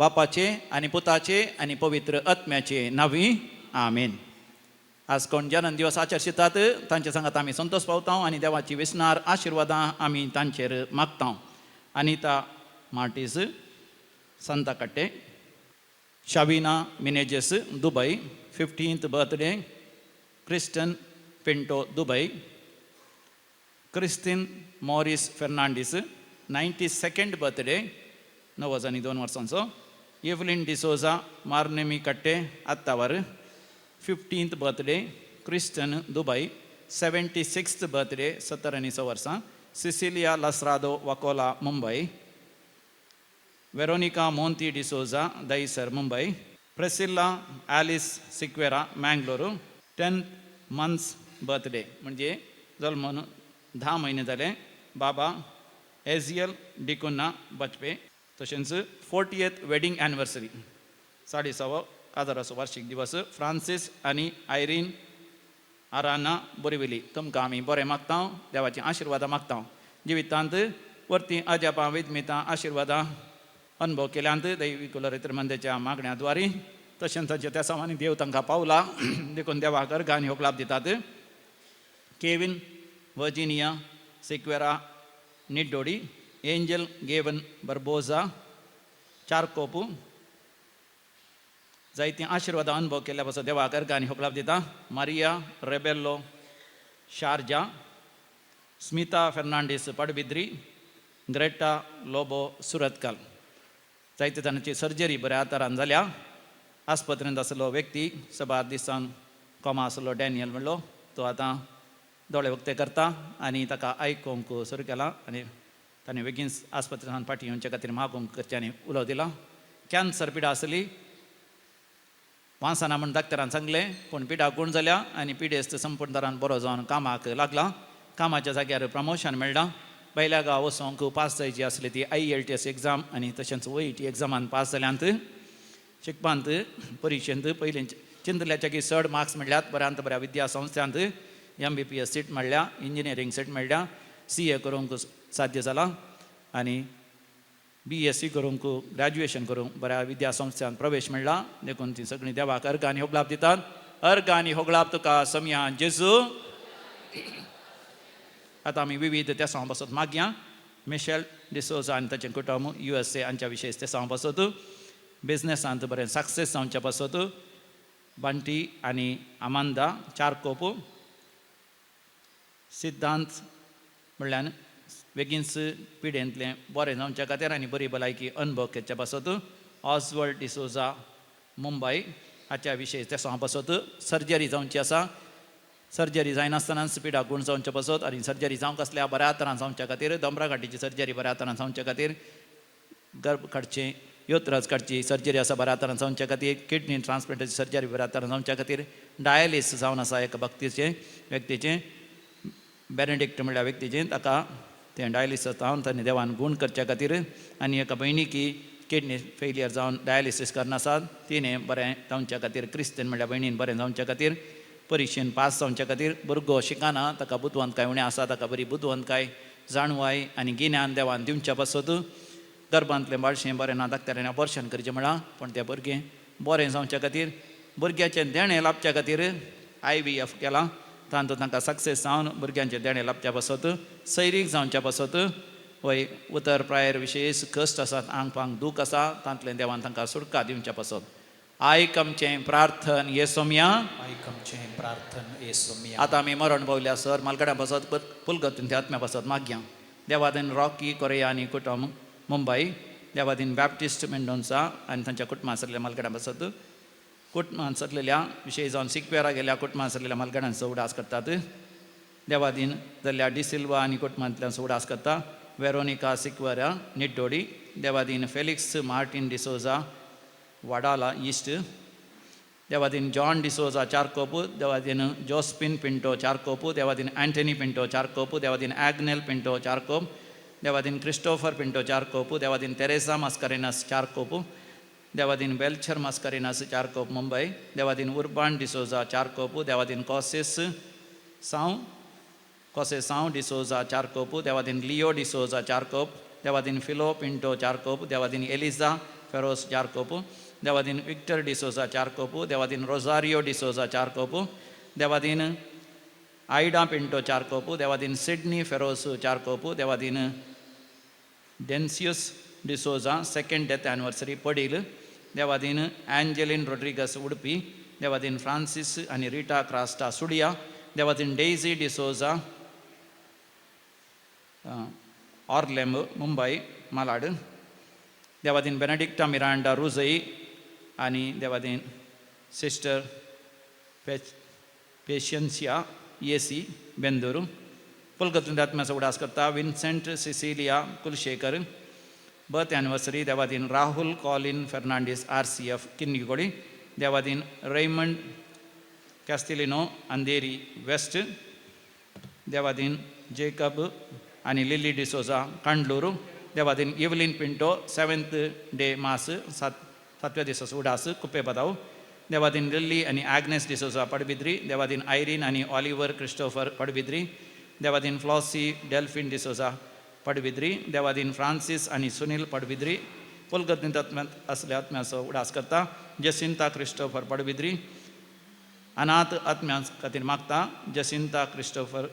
बापाचे आनी पुताचे आनी पवित्र आत्म्याचे नांवी, आमेन. आज कोण जन्म दिवस आचरितात तांचे सांगात आमी संतोश पावता आनी देवाची विसनार आशिर्वादां आमी तांचेर मागता. Anita Martis, संताकट्टे. Shavina Menezes, Dubai, 15th birthday. Kristen Pinto, Dubai. Christine Morris Fernandes, 92nd birthday, 92 वर्सांचो. Evelyn D'Souza, मार्नेमी कट्टे, आत्तावर, 15th birthday. Kristen, Dubai, 76th birthday, 76 वर्सां. Cecilia Lasrado, Vakola, Mumbai. Veronica Monti D'Souza, Dahisar, Mumbai. Priscilla Alice Sequeira, Mangalore, 10th months birthday, म्हणजे जल्मून 10 म्हयने जाले. बाबा एजियल डिकुन्ना, बचपे. तशेंच 40th wedding anniversary, 40वो काजाराचो वार्षिक दिवस, फ्रांसीस आनी आयरीन आराना, बोरिवली. तुमकां आमी बरें मागता, देवाची आशिर्वादां मागता. जिवितांत वरती अजापां, विदमितां, आशिर्वादां अनुभव केल्यांत दैवी कुलरित्र मंदेच्या मागण्या द्वारी. तशेंच तांच्या त्या सामानी देव तांकां पावला देखून देवाक अर्गां आनी होगलाप दितात. Kevin Virginia Sequeira, Niddodi. Angel Gavin Barboza, Charkop. जायतीं आशिर्वादां अनुभव केल्ल्या पासून देवाक अर्गां आनी होगलाप दिता. Maria Rebello, Sharjah. Smita Fernandes, Padubidri. Greta Lobo, Surathkal. जायते जाणांची सर्जरी बऱ्या तरान जाल्या. आस्पत्रेंत आसलो व्यक्ती, सबार दिसान कोमा आसलो डॅनियल म्हणलो, तो आतां दोळे उक्ते करता आनी ताका आयकूंक सुरू केलां आनी ताणें बेगीन आस्पत्रेंतल्यान फाटीं येवचे खातीर मागूंक करचें आनी उलो दिला. कॅन्सर पिडा आसली, वांसाना म्हूण डॉक्टरान सांगलें, पूण पिडा गूण जाल्या आनी पिडेस्त संपूर्ण तरान बरो जावन कामाक लागला. कामाच्या जाग्यार प्रमोशन मेळ्ळां. भायल्या गांव वचोंक पास जायची आसली ती आयईएलटीएस एग्जाम आनी तशेंच ओईटी एग्जामान पास जाल्यांत. शिकपांत परिक्षेंत पयलीं चिंतल्याच्याकी चड मार्क्स मेळ्ळ्यात. बऱ्यांत बऱ्या विद्या संस्थांत एमबीबीएस सीट मेळ्ळ्या, इंजिनियरींग सीट मेळ्ळ्या. सीए करूंक साध्य जालां आनी बीएससी करूंक, ग्रॅज्युएशन करूंक बऱ्या विद्या संस्थांत प्रवेश मेळ्ळा. देखून ती सगळीं देवाक अर्गां आनी होगलाप दितात. अर्गां आनी होगलाप तुका समया जेजू. आतां आमी विविध तेसांव पासत मागया. मिशेल डिसोजा आनी ताचें कुटुंब, यूएसए हांच्या विशेश तेसांव पासत, बिजनेसांत बरें सक्सेस जावच्या पासत. बंटी आनी अमांदा, चारकोप. सिद्धांत म्हणल्यार बेगीनच पिडेंतलें बरें जावच्या खातीर आनी बरी भलायकी अनुभव घेवच्या पासत. ऑजवर्ड डिसोजा, मुंबय हाच्या विशेश तेसांव पासत. सर्जरी जावची आसा. सर्जरी जायनासतनाच पिडा गूण जावचे पासत आनी सर्जरी जावंक आसल्या बऱ्या तरान जावच्या खातीर, दोमरा गांठीची सर्जरी बऱ्या तरान जावच्या खातीर, गर्भ काडचें, योत्रज काडची सर्जरी आसा बऱ्या तरान जावच्या खातीर, किडनी ट्रान्सप्लांटाची सर्जरी बऱ्या तरान जावच्या खातीर. डायलिस जावन आसा एका भक्तीचें व्यक्तीचें, बेनेडिक्ट म्हणल्यार व्यक्तीचें, ताका तें डायलिसीस जावन ताणें देवान गूण करच्या खातीर. आनी एका भयणीकी किडनी फेलियर जावन डायलिसीस करना आसात, तिणें बरें जावच्या खातीर. क्रिस्तीन म्हणल्यार भयणीन बरें जावच्या खातीर, परिक्षेन पास जावच्या खातीर. भुरगो शिकना, ताका बुदवंतकाय उणें आसा, ताका बरी बुदवंतकाय, जाणवाय आनी गिन्यान देवान दिवच्या पासत. गर्भांतलें बाळशें बरें ना, डॉक्टरांनी ऑपरेशन करचें म्हळां, पूण तें भुरगें बरें जावच्या खातीर, भुरग्याचें देणें लाबच्या खातीर आयवीएफ केलां, तातूंत तांकां सक्सेस जावन भुरग्यांचें देणें लाबच्या पासत. सैरीक जावच्या पासत. वय उतर प्रायर विशेश कश्ट आसात, आंग पांग दूख आसा, तांतलें देवान तांकां सुटका दिवच्या पासत. आयक आमचें प्रार्थन ये सोमया. आयक आमचें प्रार्थन ये सोमया. आतां आमी मरण पावल्या सर मालगड्यां पासत, पुलगतीन आत्म्या पासत मागया. देवादीन रॉकी कोरेया आनी कुटुंब, मुंबय. देवादीन बॅप्टिस्ट मेंडोन्सा आनी तांच्या कुटुंबां सरलेल्या मालगड्यां पासत. कुटुंबान सरलेल्या विशय जावन सिक्वेरा गेल्या कुटुंबान सरलेल्या मालगड्यांचो उडास करतात. देवादीन जाल्ल्या डिसिल्वा आनी कुटुंबांतल्यान उडास करता. Veronica Sequeira, Niddodi. देवादीन Felix Martin D'Souza, Wadala east. देवादीन जॉन डिसोजा, चारकोप. देवादीन जोस्पिन पिंटो, चारकोप. देवादीन अँटनी पिंटो, चारकोप. देवादीन आग्नेल पिंटो, चारकोप. देवादीन क्रिस्टोफर पिंटो, चारकोप. देवादीन तेरेसा मास्करेनास, चारकोप. देवादीन बेल्चर मास्करेनास, चारकोप, मुंबय. देवादीन उर्बान डिसोजा, चारकोप. देवादीन कॉसिस साव, कॉसेसांव डिसोजा, चारकोप. देवादीन लियो डिसोजा, चारकोप. देवादीन फिलो पिंटो, चारकोप. देवादीन Eliza Feros Charkop, Devadin Victor D'Souza चार कोपू, देवादीन रोजारियो डिसोजा चार कोपू, देवादीन आयडा पिंटो चार कोपू, Devadin Sydney Feros Charkop, देवादीन Densius D'Souza second death anniversary Padil, देवादीन एंजेलिन रोड्रिगस उडपी, देवादीन फ्रांसीस आनी रिटा क्रास्टा सुडिया, देवादीन डेझी डिसोजा ऑर्लेम मुंबय मालाड, देवादीन बेनेडिक्टा मिरांडा रुजई आनी देवादीन सिस्टर पेशन्सिया एसी बेंदूर. पुलगतून आत्म्याचो उडास करता Vincent Cecilia Kulshekar birth anniversary, देवादीन Rahul Colin Fernandes RCF Kinnigoli, देवादीन रेमंड कॅस्टिलिनो अंधेरी वेस्ट, देवादीन जेकब आनी लिली डिसोजा कांडलूर, देवादीन इवलीन पिंटो सेवेंथ डे मास सातव्या दिसाचो उडास कुप्पे बदाव, देवादीन लिल्ली आनी आग्नेस डिसोजा पडबिद्री, देवादीन आयरीन आनी ऑलिवर क्रिस्टोफर पडबिद्री, देवादीन फ्लॉसी डेल्फिन डिसोजा पडबिद्री, देवादीन फ्रांसीस आनी सुनील पडबिद्री. पुलगतींत आत्म्यांत असल्या आत्म्याचो उडास करता जसिंता क्रिस्टोफर पडबिद्री. अनाथ आत्म्यां खातीर मागता जसिंता क्रिस्टोफर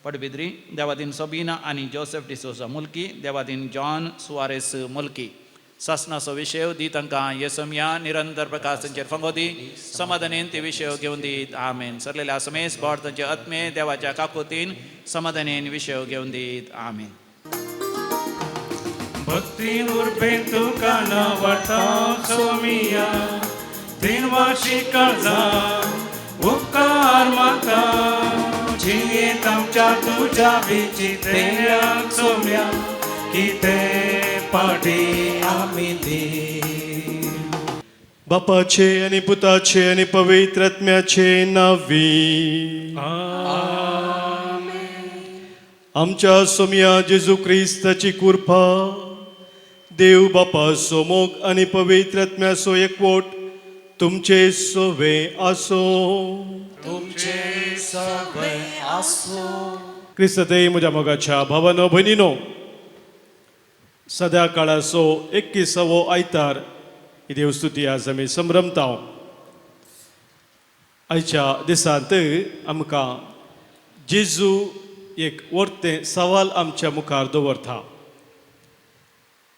पडबिद्री, देवादीन सोबिना आनी जोसेफ डिसोजा मुल्की, देवादीन जॉन सुवारेस मुल्की. सासनाचो विशय दी तांकां येसमया, निरंतर प्रकाश तांचेर फंगो दी, समाधानेन ते विशय घेवन दीत. आमेन. सरलेल्या समेस बोट तांचे आत्मे देवाच्या काकोतीन समाधानेन विशय घेवन दीत. आमेन. भक्ती उर्बेन तुका नावडटा सोमिया, दिनवाशी काळजा उपकार मागता. जियेंत आमच्या तुज्या विचित्र्याक सोम्या, कितें पाटी आमी दी. बापाचे आनी पुताचे आनी पवित्र आत्म्याचे नांवी. आमच्या सोमया जेजू क्रिस्ताची कृपा, देव बापाचो मोग आनी पवित्र आत्म्याचो एकवट तुमचे सोवे आसो. तुमचे सगळे आसो. क्रिस्तते म्हज्या मोगाच्या भावानो भयणीनो, सद्या काळाचो एकविसावो आयतार ही देवस्तुती आज आमी संभ्रमता. आयच्या दिसांत आमकां जेजू एक वर्तें सवाल आमच्या मुखार दवरता,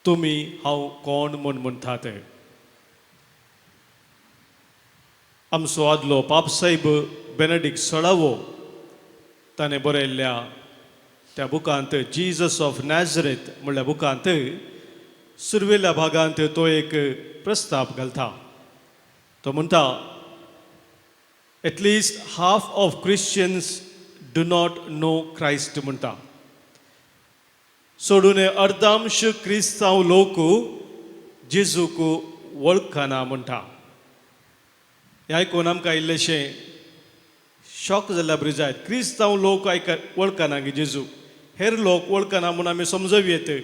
तुमी हांव कोण म्हूण म्हणटात? आमचो आदलो पापसाहेब बेनेडिक्ट सोळावो ताणें बरयल्ल्या त्या बुकांत, जीजस ऑफ नॅझरेथ म्हणल्या बुकांत सुरवेल्या भागांत तो एक प्रस्ताव घालता. तो म्हणटा, "At least half of Christians do not know Christ" म्हणटा. सोडून अर्दांश क्रिस्तांव लोक जेजूक वळखना म्हणटा. हें आयकून आमकां इल्लेशें शॉक जाल्ल्या बरी जायत. क्रिस्तांव लोक आयक वळखना गी जेजू? हेर लोक वळखना म्हूण आमी समजूं येत,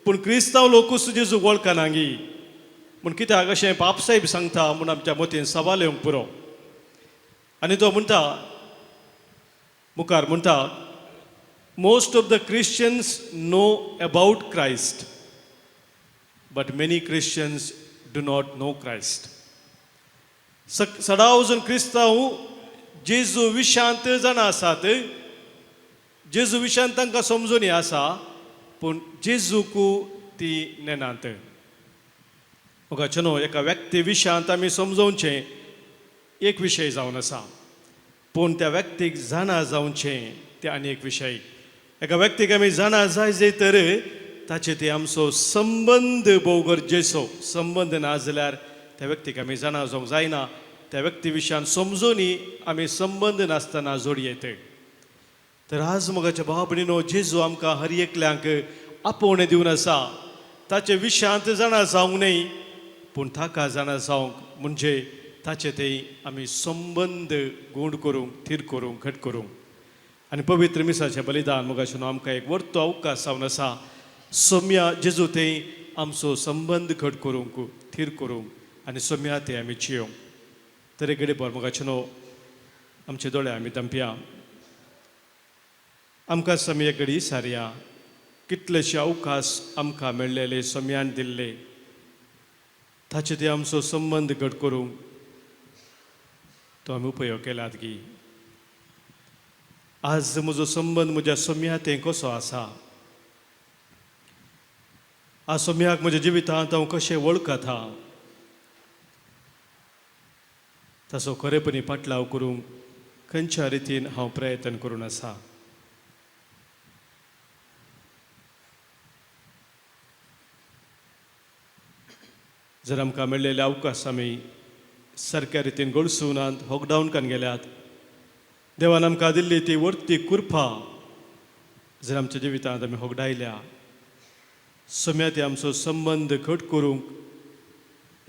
पूण क्रिस्तांव लोकूच जेजूक वळखना गी म्हूण कित्याक अशें पापसाहेब सांगता म्हूण आमच्या मतीन सवाल येवंक पुरो. आनी तो म्हणटा, मुखार म्हणटा, "Most of the Christians know about Christ, but many Christians do not know Christ." सदां वचून क्रिस्तांव जेजू विशांत जाणा आसात, जेजू विशांत तांकां समजून आसा, पूण जेजूक ती नेनात. मोगाचेनो, एका व्यक्ती विशांत आमी समजोवचें एक विशय जावन आसा, पूण त्या व्यक्तीक जाणा जावचें तें आनी एक विशय. एका व्यक्तीक आमी जाणा जाय जाय तर ताचे ते आमचो संबंद भोव गरजेचो. संबंद ना जाल्यार त्या व्यक्तीक आमी जाणा जावंक जायना. त्या व्यक्ती विशयान समजूनी आमी संबंद नासतना जोडयेत. तर आज मोगाच्या भाव भयणीनो, जेजू आमकां हर एकल्यांक आपोवणें दिवन आसा. ताचे विशयांत जाणा जावंक न्हय, पूण ताका जाणा जावंक म्हणजे ताचे ते आमी संबंद गूण करूंक, थीर करूंक, घट करूंक. आनी पवित्र मिसाचें बलिदान मोगाचें आमकां एक वर्तो अवकाश जावन आसा, सोम्या जेजू ते आमचो संबंद घट करूंक, थीर करूंक आनी सोम्या ते आमी जियोंक. तर घडये बर मोगाचें, आमचे दोळे आमी दंपया. आमकां समेय घडी सारया, कितलेशे अवकाश आमकां मेळ्ळेले सोम्यान दिल्ले. ताचे ते आमचो संबंद घट करूंक तो आमी उपयोग केलात की आज म्हजो संबंद म्हज्या सोम्या तें कसो आसा, आज सोम्याक म्हज्या जिवितांत हांव कशें वळखता, ताचो खरेपणी पाटलाव करूंक खंयच्या रितीन हांव प्रयत्न करून आसा. जर आमकां मेळ्ळेले अवकाश आमी सारक्या रितीन गळसुनात, होगडावनकान गेल्यात, देवान आमकां दिल्ली ती वर्ती कुरपा जर आमच्या जिवितांत आमी होगडायल्या, सम्या ते आमचो संबंद घट करूंक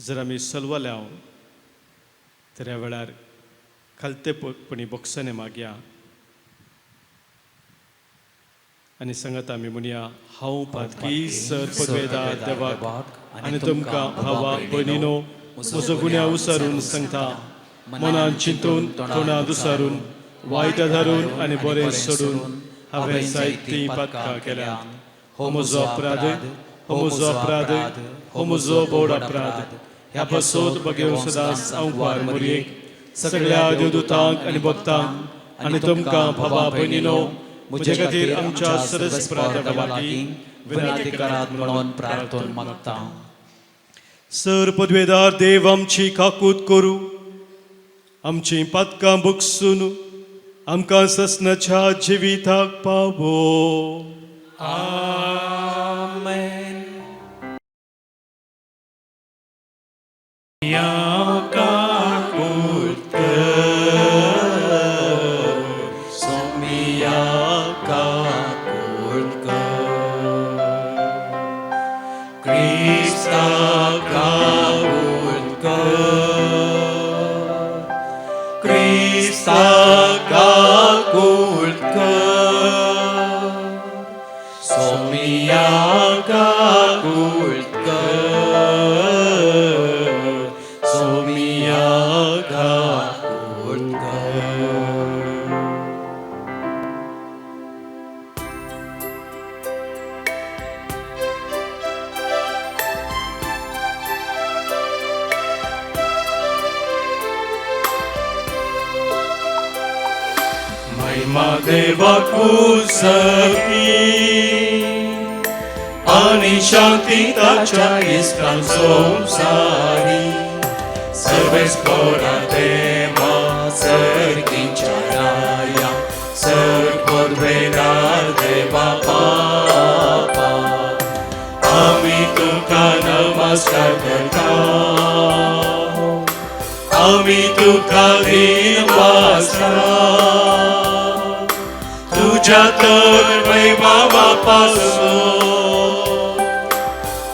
जर आमी सलवल्या तर ह्या वेळार खालतेपणी बोक्साने मागया आनी सांगत आमी म्हणया, हांव पातकी सर पदवेदार देवाक आनी तुमकां भावा भयणीनो म्हजो गुन्यांव उसारून सांगता, मनान चिंतून तोंडान दुसारून वायट धारून आनी बरें सोडून हांवें जायतीं पातकां केल्यात. हो म्हजो अपराध, हो म्हजो अपराध, हो म्हजो बोड अपराध. ह्या पासत बगेव सदांच हांव मोरयेक सगळ्या देवदूतांक आनी भक्तांक आनी तुमकां भावा भयणीनो म्हजे खातीर आमच्या सरस्परा देवा लागीं विनंती करात म्हणून प्रार्थन मागता. सर पदवेदार देव आमची काकूत करूं, आमची पातकां बगसून आमकां ससनाच्या जिविताक पावो. आमेन. महिमा देवाकू सकी आनी शांती ताच्या इश्टां संवसारी सर्वेस्पोरा देवा सर्गीच्या राया सर पदवेदार देवा बापा आमी तुका नमस्कार करता, आमी तुका दिनवासता, तुज्या तर वैभवा पासून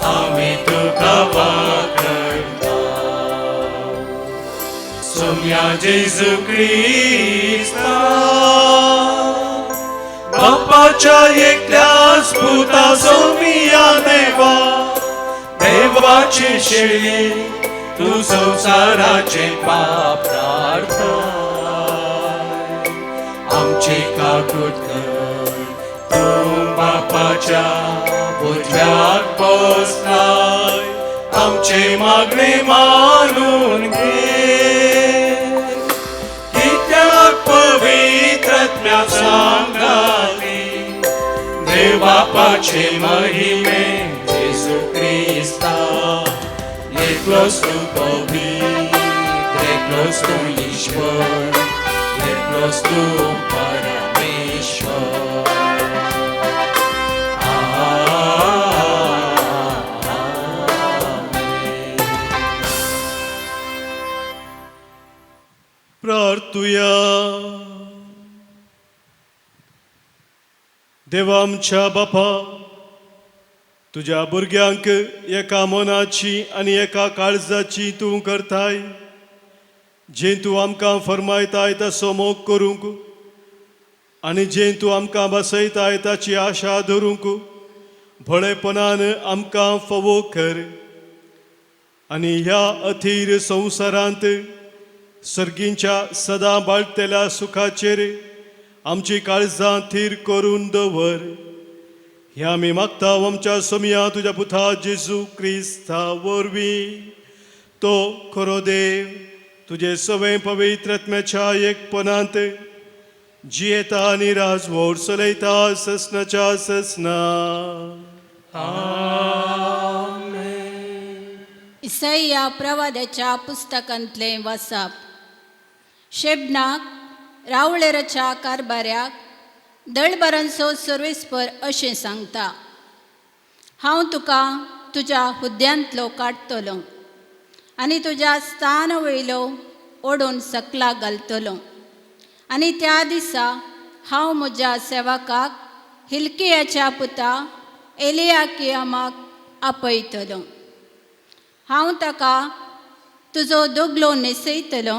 आमी तुका वाखणता. सोम्या जेजू क्रिस्ता बापाच्या एकल्याच पुता सोमिया देवा देवाची शेळी तूं संवसाराचे पाप काडताय, आमची काकूत कर, तूं बापाच्या उजव्याक बसलाय, आमचे मागणे मानून घे, कित्याक पवित्र आत्म्या सांगाती देव बापाचे महिमे जेजू क्रिस्ता एकलोच तूं पवित्र, एकलोच तूं ईश्वर, एकलोच तूं परमेश्वर. आमेन. प्रार्थुया. देवा आमच्या बापा, तुज्या भुरग्यांक एका मनाची आनी एका काळजाची तूं करताय, जें तूं आमकां फर्मायताय ताचो मोग करूंक आनी जें तूं आमकां बसयताय ताची आशा धरूंक भोळेपणान आमकां फावो कर आनी ह्या अथीर संवसारांत सर्गींच्या सदां बाळटेल्या सुखाचेर आमची काळजां थीर करून दवर. ह्या आमी मागता आमच्या सोमया तुज्या पुता जेजू क्रिस्ता वरवीं, तो खरो देव तुजे सवय पवित्र आत्म्याच्या एकपणांत जियेता आनी राजवोड चलयता ससनाच्या ससना. इसैया प्रवादाच्या पुस्तकांतलें वासाप. शेबनाक रावळेराच्या कारभाऱ्याक दळबरांचो सर्वेस्पर अशें सांगता, हांव तुका तुज्या हुद्द्यांतलो काडटलो आनी तुज्या स्थान वयलो ओडून सकला घालतलो आनी त्या दिसा हांव म्हज्या सेवकाक हिलकियाच्या पुता एलियाकियामाक आपयतलो. हांव ताका तुजो दोगलो न्हेसयतलो,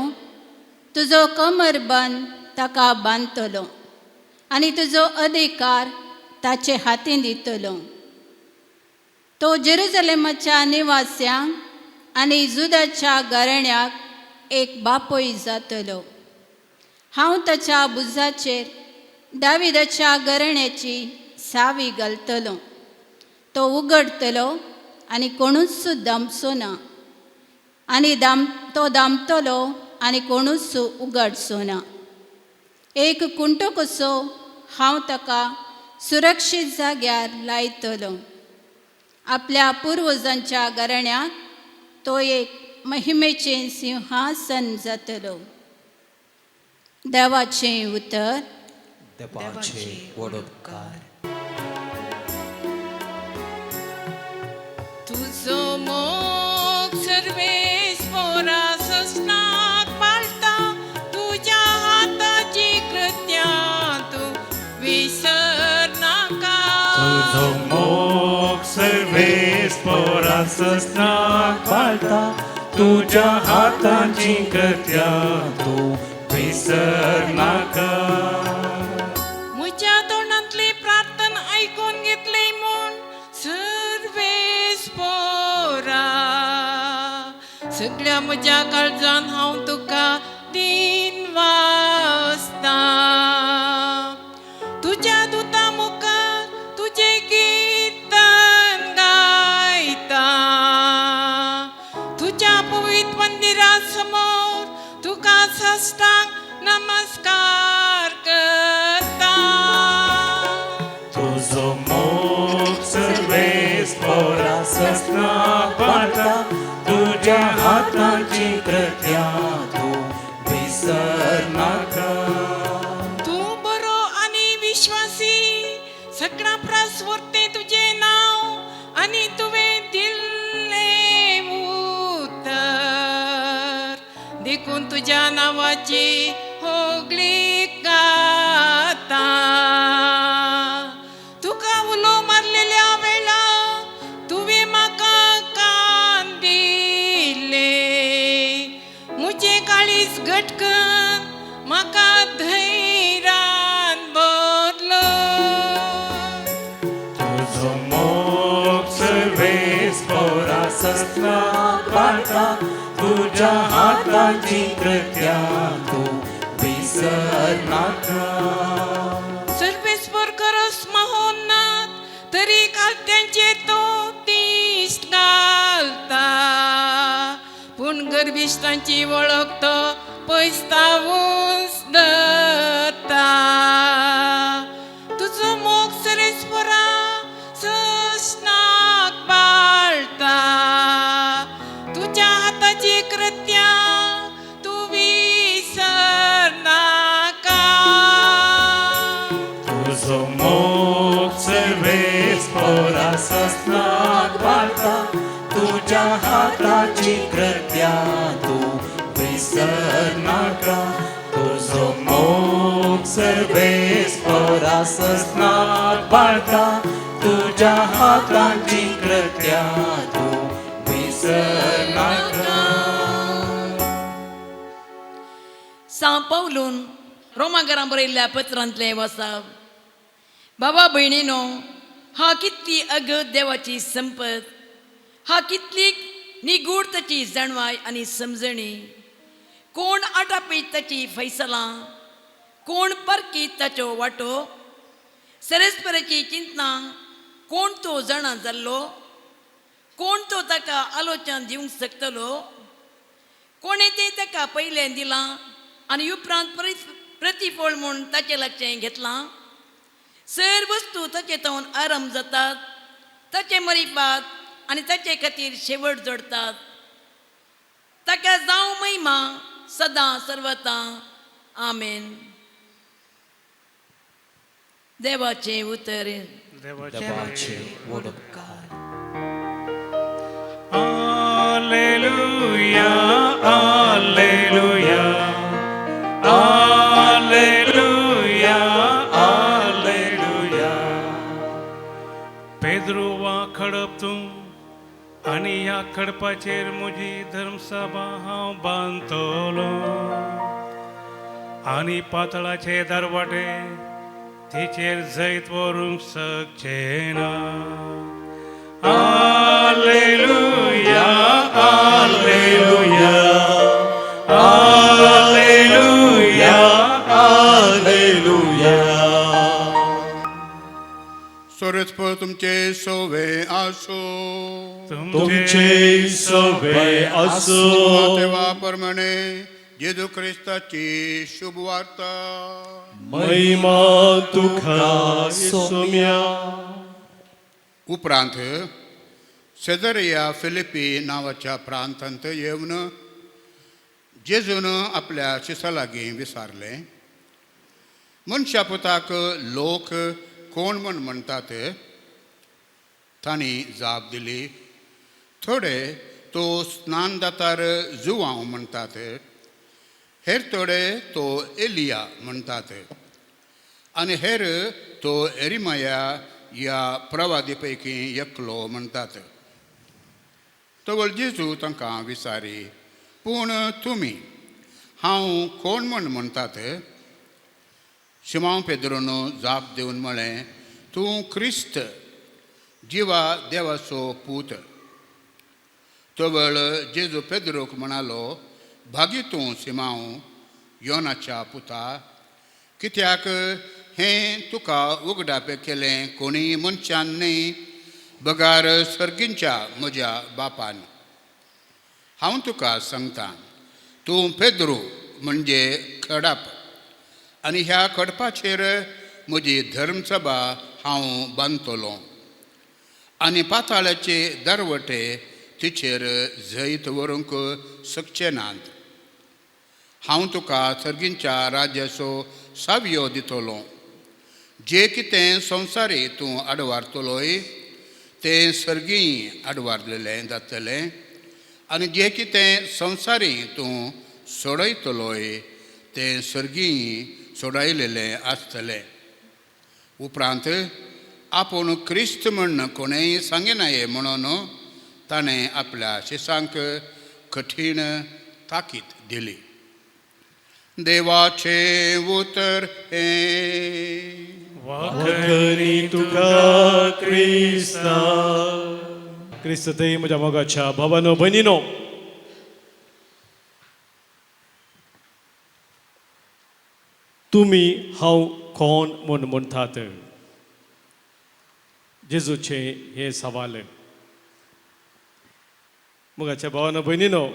तुजो कमरबंद ताका बांदतलो आनी तुजो अधिकार ताचे हातीन दितलो. तो जेरुजलेमाच्या निवास्यांक आनी जुदाच्या घराण्याक एक बापूय जातलो. हांव ताच्या भुजाचेर दाविदाच्या घराण्याची सावी घालतलो. तो उगडटलो आनी कोणूच दामचो ना आनी तो दामतलो आनी कोणूच उगडचो ना. एक कुंटो कसो हांव ताका सुरक्षीत जाग्यार लायतलो. आपल्या पुर्वजांच्या घराण्याक तो एक महिमेचें सिंहासन जातलो. देवाचें उतर. देवाचे व्हड उपकार. तुजो मोग सर्वेस्पोरा ससनाक पाळटा, तुज्या हाताची कृत्यां तूं विसरनाका. तुजो मोग सर्वेस्पोरा ससनाक पाळटा, तुज्या हाताची कृत्यां तूं विसरनाका. म्हज्या तोंडांतली प्रार्थना आयकून घेतली म्हूण सर्वेस्पोरा, सगळ्या म्हज्या काळजान हांव तुका दिन वाचता. तुज्या दुता मुखार तुजें कीर्तन गायता, तुज्या पवित्र मंदिरा समोर तुका साष्टांग नमस्कार करता. तुजो मोग सर्वेस्पोरा ससनाक पाळटा, तुज्या हाताची कृत्यां तूं विसरनाका. तूं बरो आनी विश्वासी, सगळ्या प्रास वरतें तुजें नांव आनी तुवें दिल्लें उतर, देखून तुज्या नांवाची होगळी गाता. तुका उलो मारलेल्या वेळा तुवें म्हाका कान दिले, म्हजें काळीज घटकन म्हाका धैर्यान बदलो. तुजो मोग सर्वेस्पोरा ससनाक पाळटा, तुज्या हाताची कृत्यां तूं विसरनाका. सर्वेस्पर खरोच महोन्नत, तरी कालत्यांचेर तो तिश्ट घालता, पूण गर्भिश्टांची वळख तो पयसतावूच दत्ता. तुजो मोग सर्वेस्परा ससनाक पाळटा, तुज्या हाताची कृत्यां तूं विसरनाका. तुजो मोग सर्वेस्पोरा ससनाक पाळटा, तुज्या हाताची कृत्यां तूं विसरनाका. तुजो मोग सर्वेस्पोरा ससनाक पाळटा, तुज्या हाताची कृत्यां तूं विसरनाका. सां पावलून रोमाघरां बरयल्ल्या पत्रांतलें वाचाप. बाबा भयणीनो, हा कितली अगत देवाची संपत, हा कितली निगूढ ताची जाणवाय आनी समजणी. कोण आटापीत ताची फैसलां, कोण परकीत ताचो वांटो. सरस्पराची चिंतना कोण तो जाणा जाल्लो, कोण तो ताका आलोचन दिवंक शकतलो. कोणें तें ताका पयलें दिलां आनी उपरांत प्रतिफळ म्हूण ताचे लागचें घेतलां. सर वस्तू ताचे तावन आराम जातात, ताचे मरिपात आनी ताचे खातीर शेवट जोडतात. ताका जावं महिमा सदां सर्वतां. आमेन. देवाचें उतर. देवाचे व्हड उपकार. Alleluia, Alleluia, Alleluia, Alleluia. Pedro वा खडप तूं आनी ह्या खडपाचेर म्हजी धर्मसभा हांव बांदतलो आनी पातळाचे दरवाटे तिचेर जैत व्हरूंक शकचे ना. Alleluia, Alleluia, Alleluia, Alleluia. सोरस्पर तुमचे सोवे आसो. तुमचे सवे आसो. देवा प्रमाणे जेजू क्रिस्ताची शुभ वार्ता. महिमा तुका सोम्या. उपरांत सेजरिया फिलिपी नांवाच्या प्रांतांत येवन जेजून आपल्या शिसा लागीं विचारलें, मनशा पुताक लोक कोण म्हण म्हणटात? तांणी जाप दिली, थोडे तो स्नानदातार जुवांव म्हणटात, हेर थोडे तो एलिया म्हणटात आनी हेर तो एरिमया ह्या प्रवादी पैकी एकलो म्हणटात. तवळ जेजू तांकां विचारी, पूण तुमी हांव कोण म्हण म्हणटात? शिमांव पेद्रोन जाप दिवन म्हळें, तूं क्रिस्त, जिवा देवाचो पूत. तवळ जेजू पेद्रोक म्हणालो, भागी तूं सिमांव, योनाच्या पुता, कित्याक हें तुका उगडापें केलें कोणी मनशान न्हय, बगार सर्गींच्या म्हज्या बापान. हांव तुका सांगता, तूं पेद्रू म्हणजे खडप आनी ह्या खडपाचेर म्हजी धर्मसभा हांव बांदतलो आनी पाताळाचे दरवटे तिचेर जैत व्हरूंक शकचे नात. हांव तुका सर्गींच्या राज्याचो सावयो दितलो. जे कितें संवसारी तूं आडवारतलोय तें सर्गी आडवारलेलें जातलें आनी जें कितें संवसारी तूं सोडयतलोय तें सर्गी सोडयलेलें आसतलें. उपरांत आपूण क्रिस्त म्हण कोणेय सांगिनाये म्हणून ताणें आपल्या शिसांक कठीण ताकीद दिली. देवाचें उतर हें. वाखरी तुका क्रिस्ता. क्रिस्त ते म्हज्या मोगाच्या भावानो भयणीनो, तुमी हांव कोण म्हूण म्हणटात? जेजूचें हें सवाल. मोगाच्या भावानो भयणीनो,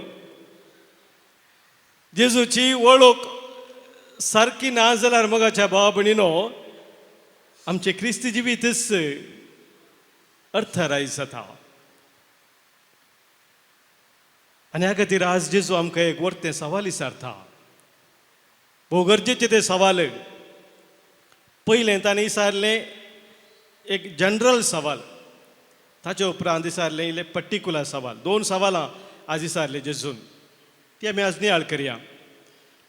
जेजूची वळख सारकी ना जाल्यार मोगाच्या भावा भयणीनो, आमचें क्रिस्ती जिवीतच अर्थराय जाता. आनी ह्या खातीर आज जेजू आमकां एक वर्तें सवाल विचारता. भोव गरजेचें तें सवाल. पयलें ताणें विचारलें एक जनरल सवाल, ताचे उपरांत विचारलें इल्लें पर्टिकुलर सवाल. दोन सवालां आज विचारलें जेजून, ती आमी आज नियाळ करया.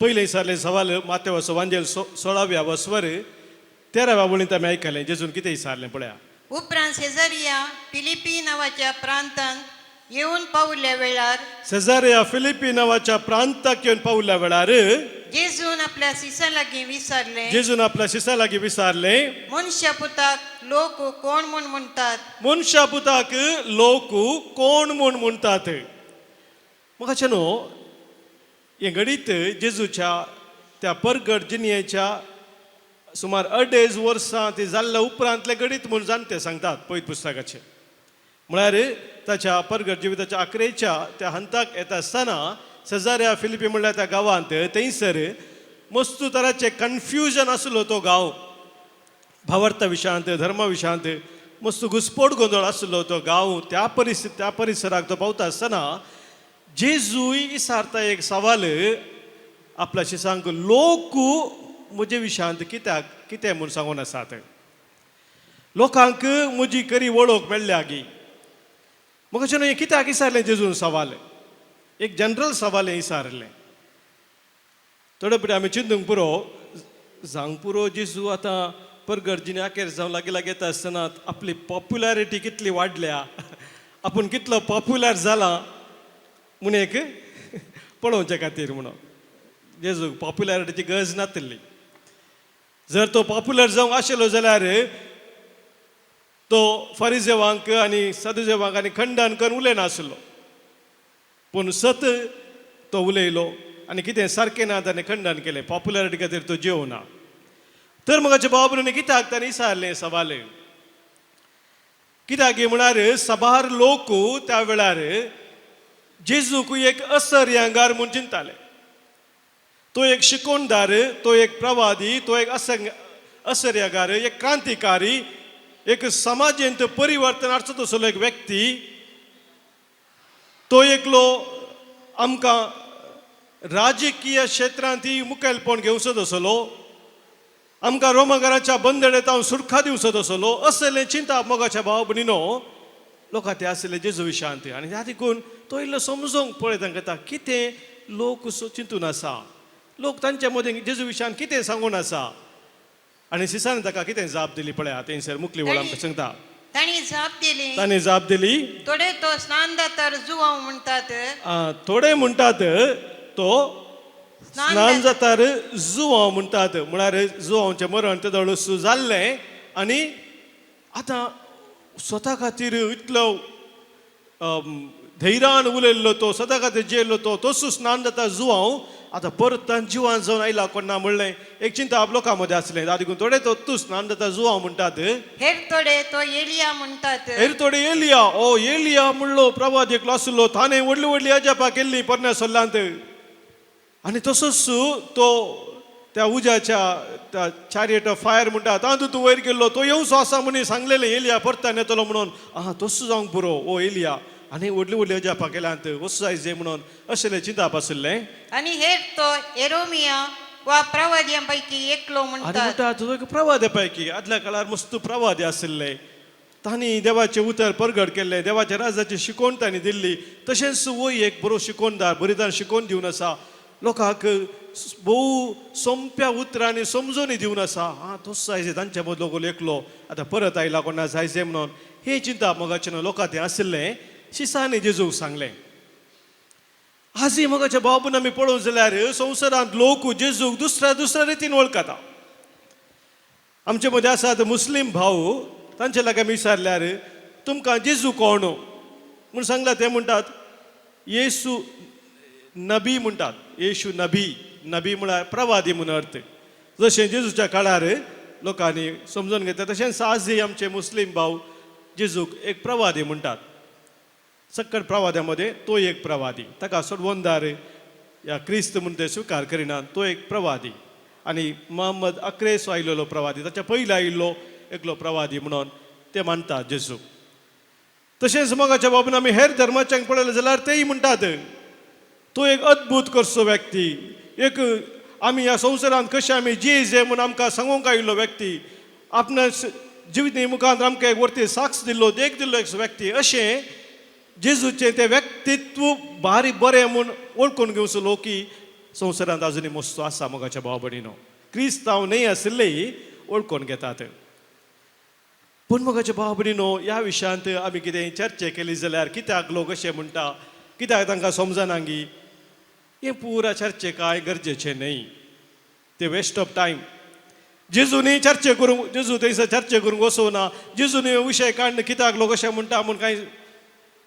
पयलें विचारलें सवाल मातेवाचो वांजेल 16व्या वस्वर 13व्या वळींत आमी आयकलें जेजून कितें विचारलें पळया. उपरांत सेजारिया फिलिपी नांवाच्या प्रांतांत येवन पावल्या वेळार, सेजारिया फिलिपी नांवाच्या प्रांताक येवन पावल्या वेळार, जेजून आपल्या शिसां लागीं विचारलें, जेजून आपल्या शिसा लागीं विचारलें, मनशा पुताक लोक कोण म्हूण म्हणटात? मनशा पुताक लोक कोण म्हूण म्हणटात? म्हाका न्हू हें घडीत जेजूच्या त्या परगट जिणयेच्या सुमार 2.5 वर्सां ती जाल्ल्या उपरांतलें घडीत म्हूण जाणटे सांगतात पवित्र पुस्तकाचें. म्हळ्यार ताच्या परगट जिविताच्या आकरेच्या त्या हंताक येता आसतना सेजाऱ्या फिलिपी म्हणल्यार त्या गांवांत थंयसर मस्तू तराचें कन्फ्युजन आसलो तो गांव. भावार्था विशयांत, धर्मा विशयांत मस्त घुस्पोट गोंदळ आसलो तो गांव. त्या परिस्थिती, त्या परिसराक तो पावता आसतना जेजूय इसारता एक सवाल आपल्या शिसांक, लोक म्हजे विशयांत कित्याक कितें म्हूण सांगून आसात? लोकांक म्हजी खरी वळख मेळ्ळ्या गी? म्हाका हें कित्याक विचारलें जेजून सवाल? एक जनरल सवाल हें विचारलें. थोडे पयलीं आमी चिंतूंक पुरो, जावंक पुरो जेजू आतां परगर्जीनी अखेर जावं लागीं लागीं येता आसतना आपली पॉप्युलरिटी कितली वाडल्या, आपूण कितलो पॉप्युलर जाला म्हूण एक पळोवचे खातीर म्हणून. जेजूक पॉप्युलरिटीची गरज नातिल्ली. जर तो पॉप्युलर जावंक आशिल्लो जाल्यार तो फरिजेवांक आनी सदुजेवांक आनी खंडन करून उलयनाशिल्लो. पूण सत तो उलयलो आनी कितें सारकें ना ताणें खंडन केलें. पॉप्युलरिटी खातीर तो जेवना. तर मगाच्या बाबा कित्याक ताणें विचारलें सवाल? कित्याक म्हळ्यार साबार लोक त्या वेळार जेजूक एक असर्यांगार म्हूण चिंताले. तो एक शिकोणदार, तो एक प्रवादी, तो एक असर्यागार, एक क्रांतिकारी, एक समाजेंत परिवर्तन हाडचो तसलो एक व्यक्ती. तो एकलो आमकां राजकीय क्षेत्रांत मुखेलपण घेवचो तसलो, आमकां रोमगाराच्या बंदडेत हांव सुटका दिवचो तसलो, असलें चिंता मोगाच्या भाव भयणीनो लोकां ते आसले जेजू विशांत. आनी ह्या देखून तो इल्लो समजोंक पळय तांकां कितें लोक चिंतून आसा, लोक तांच्या मदीं जेजू विशांत कितें सांगून आसा. आनी सिसान ताका कितें जाप दिली पळया थंयसर मुखली वळ आमकां सांगता. तांणी जाप दिली, तांणी जाप दिली, थोडे तो स्नान दातार जुवांव म्हणटात, थोडे म्हणटात तो स्नान जातार जुवांव म्हणटात, म्हळ्यार जुवांवचें मरण तेदोळ जाल्लें आनी आतां स्वता खातीर इतलो धैर्यान उलयल्लो तो, स्वता खातीर जेल्लो तो, तसो स्नान जाता जुवांव आतां परत जिवान जावन आयला कोण ना म्हणलें एक चिंता लोकां मदें आसलें. देखून थोडे तो तूं स्नान जाता जुवांव म्हणटात, हेर थोडे तो एलिया म्हणटात, हेर थोडे एलिया, ओ एलिया म्हणलो प्रवाद एकलो आसलो, ताणें व्हडली व्हडली अजापां केल्ली पोरण्या सोल्लांत. आनी तसोच तो त्या उज्याच्या त्या चॅरियट ऑफ फायर म्हणटा तातूंत तूं वयर गेल्लो, तो येवचो आसा म्हणून सांगलेलें एलिया परतान येतलो म्हणून. आहा तसो जावंक पुरो ओ एलिया, आनी व्हडली व्हडली अजापां केल्यांत वचू जाय जे म्हणून अशें चिंताप आशिल्लें. आनी हेर तो एरोमिया वा प्रवाद्यां पैकी एकलो आनी म्हणटात. म्हणटा तुजो एक प्रवाद्या पैकी. आदल्या काळार मस्त प्रवादी आशिल्ले, तांणी देवाचें उतर परगट केल्लें, देवाच्या राजाची शिकवण तांणी दिल्ली. तशेंच वय एक बरो शिकोवणदार, बरी तरेन शिकोवन दिवन आसा, लोकांक भोव सोंप्या उतरांनी समजून दिवन आसा. आं तसो जाय तांच्या मदलो एकलो आतां परत आयला कोणा जाय म्हणून हे चिंता मोगाचें लोकां तें आशिल्लें. शिसांनी जेजूक सांगलें. आजूय मोगाच्या बाबून आमी पळोवंक जाल्यार संवसारांत लोक जेजूक दुसऱ्या दुसऱ्या रितीन वळखता. आमचे मदें आसात मुस्लीम भाव, तांचे लागीं आमी विचारल्यार तुमकां जेजू कोण म्हूण सांगला, ते म्हणटात येसू नबी म्हणटात. येशू नबी, नबी म्हळ्यार प्रवादी म्हूण अर्थ. जशें जेजूच्या काळार लोकांनी समजून घेतलें तशेंच आजूय आमचे मुस्लीम भाव जेजूक एक प्रवादी म्हणटात. सक्कड प्रवाद्या मदें तो एक प्रवादी, ताका सोडवणदार या क्रिस्त म्हूण ते स्विकार करिनात, तो एक प्रवादी. आनी मोहम्मद अक्रेसो आयिल्लो प्रवादी, ताच्या पयलीं आयिल्लो एकलो प्रवादी म्हणून ते मानतात जेजूक. तशेंच मोगाच्या बाबून आमी हेर धर्माच्यांक पळयलें जाल्यार तेय म्हणटात तो एक अद्भूत करचो व्यक्ती, एक आमी ह्या संवसारांत कशें आमी जिये जे म्हूण आमकां सांगूंक आयिल्लो व्यक्ती, आपणा जिवित मुखार आमकां एक वरती साक्ष दिल्लो, देख दिल्लो एक व्यक्ती. अशें जेजूचें तें व्यक्तित्व भारी बरें म्हूण वळखून घेवचो लोकी संवसारांत अजुनूय मस्तो आसा. मोगाच्या भाव भयणीनो, क्रिस्तांव न्हय आशिल्लेय वळखून घेतात. पूण मोगाच्या भाव भयणीनो, ह्या विशयांत आमी कितें चर्चा केली जाल्यार कित्याक लोक अशें म्हणटा, कित्याक तांकां समजना गी, हें पुरा चर्चे कांय गरजेचें न्हय, ते वेस्ट ऑफ टायम. जेजूनी चर्चे करूंक, जेजू थंयसर चर्चे करूंक वचोना. जेजूनी विशय काडून कित्याक लोक अशें म्हणटा म्हूण कांय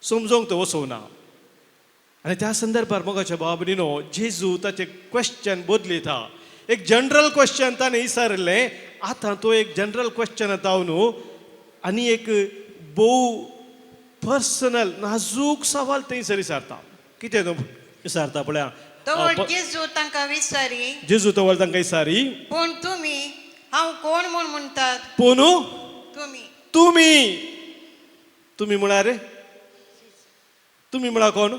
समजोंक तो वचोना. आनी त्या संदर्भार मोगाच्या भाव भयणीनो, जेजू ताचें क्वेश्चन बदलिता. एक जनरल क्वेश्चन ताणें विचारिल्लें, आतां तो एक जनरल क्वेश्चन जावन न्हू आनी एक भोव पर्सनल नाजूक सवाल थंयसर विचारता. कितें तो विसारता पळया. तवळ जेजू तांकां विचारी, जेजू तवळ तांकां विचारी, पूण तुमी हांव कोण म्हूण म्हणटात? पूण तुमी तुमी, तुमी म्हळ्यार तुमी म्हळ्यार कोण?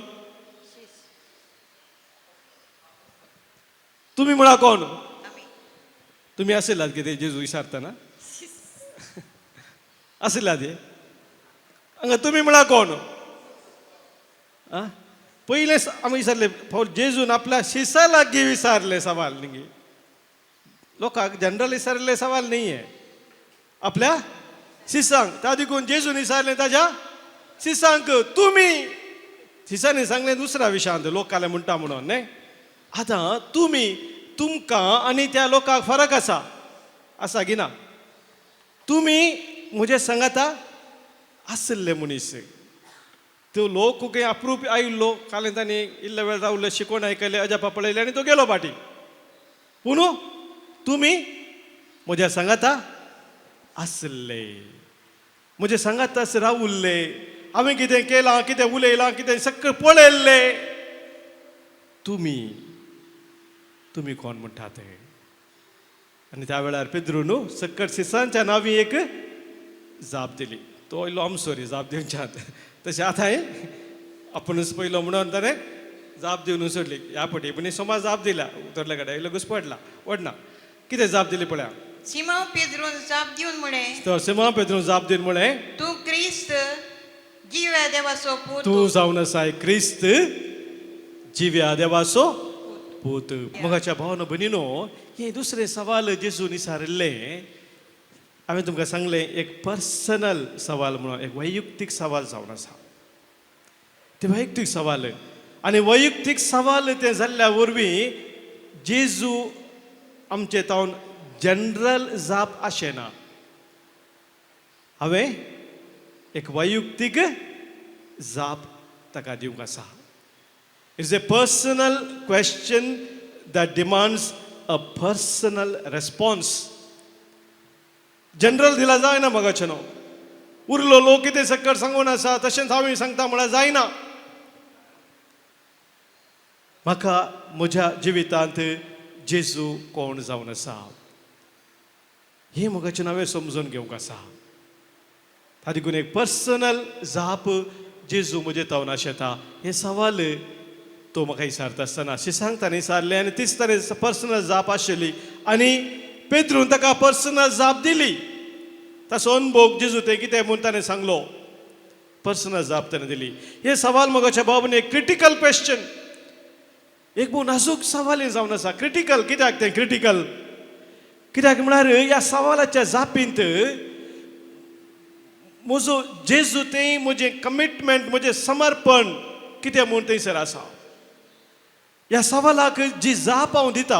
तुमी म्हळ्यार कोण? आमी तुमी आशिल्लात कितें जेजू विचारतना आशिल्लात हे हांगा? तुमी म्हळ्यार कोण? आं, पयलें आमी विचारले फावट जेजून आपल्या शिसा लागीं विचारले सवाल न्ही. लोकांक जनरल विचारिल्ले सवाल न्ही हें, आपल्या शिसांक. त्या देखून जेजून विचारलें ताज्या शिसांक तुमी. शिसांनी सांगलें दुसऱ्या विशयांत, लोक काले म्हणटा म्हणून न्ही. आतां तुमी, तुमकां आनी त्या लोकांक फरक आसा, आसा की ना? तुमी म्हजे सांगाता आशिल्ले मनीस. तो लोक खंय अप्रूप आयिल्लो, कालें तांणी इल्ले वेळ रावले, शिकोवन आयकले, अजापा पळयले आनी तो गेलो पाटी. पूण तुमी म्हज्या सांगाता आशिल्ले, म्हजे सांगाताच रावुल्ले, हांवें कितें केलां, कितें उलयलां, कितें सगळें पळयल्लें. तुमी, तुमी कोण म्हणटा ते? आनी त्या वेळार पेद्रू न्हू सक्कड सिसांच्या नांवी एक जाप दिली. तो इल्लो आमसोरी जाप दिवच्यात तशें आतां आपुणूच पयलो म्हणून ताणें जाप दिवन सोडली. ह्या पटी पूण सोमार जाप दिल्या, उतरल्या कडेन इल्लो घुसपडला वडना. कितें जाप दिली पळया. सिमांव पेद्रून जाप दिवन म्हळें, तर सिमांव पेद्रून जाप दिवन म्हळें, तूं क्रिस्त, जिव्या देवाचो पूत. तूं जावन आसाय क्रिस्त, जिव्या देवाचो पूत. मोगाच्या भावानो भयणीनो, हें दुसरें सवाल जेजून विचारिल्लें. हांवें तुमकां सांगलें, एक पर्सनल सवाल म्हणून, एक वैयक्तीक सवाल जावन आसा तें. वैयक्तीक सवाल आनी वैयक्तीक सवाल तें जाल्ल्या वरवीं जेजू आमचे तावन जनरल जाप आशेना. हांवें एक वैयक्तीक जाप ताका दिवंक आसा. It's a personal question that demands a personal response. General दिला जायना मोगाचे न्हू. उरलो लोक कितें सक्कड सांगून आसा तशेंच हांवें सांगता म्हळ्यार जायना. म्हाका म्हज्या जिवितांत जेजू कोण जावन आसा हें मोगाचें हांवें समजून घेवंक आसा. ता देखून एक पर्सनल जाप जेजू म्हजे तावन आशेता. हें सवाल तो म्हाका विचारता आसतना शिसांक ताणें विचारलें आनी तीच ताणें पर्सनल जाप आशिल्ली आनी पेद्रून ताका पर्सनल जाप दिली. ताचो अनभोग जेजू तें कितें म्हूण ताणें सांगलो, पर्सनल जाप ताणें दिली. हें सवाल मोगाच्या बाबून एक क्रिटिकल क्वेश्चन, एक भोव नाजूक सवाल हें जावन आसा. क्रिटिकल कित्याक तें? क्रिटिकल कित्याक म्हळ्यार ह्या सवालाच्या जापींत म्हजो जेजू तें म्हजें कमिटमेंट, म्हजें समर्पण कितें म्हूण थंयसर आसा. ह्या सवालाक जी जाप हांव दिता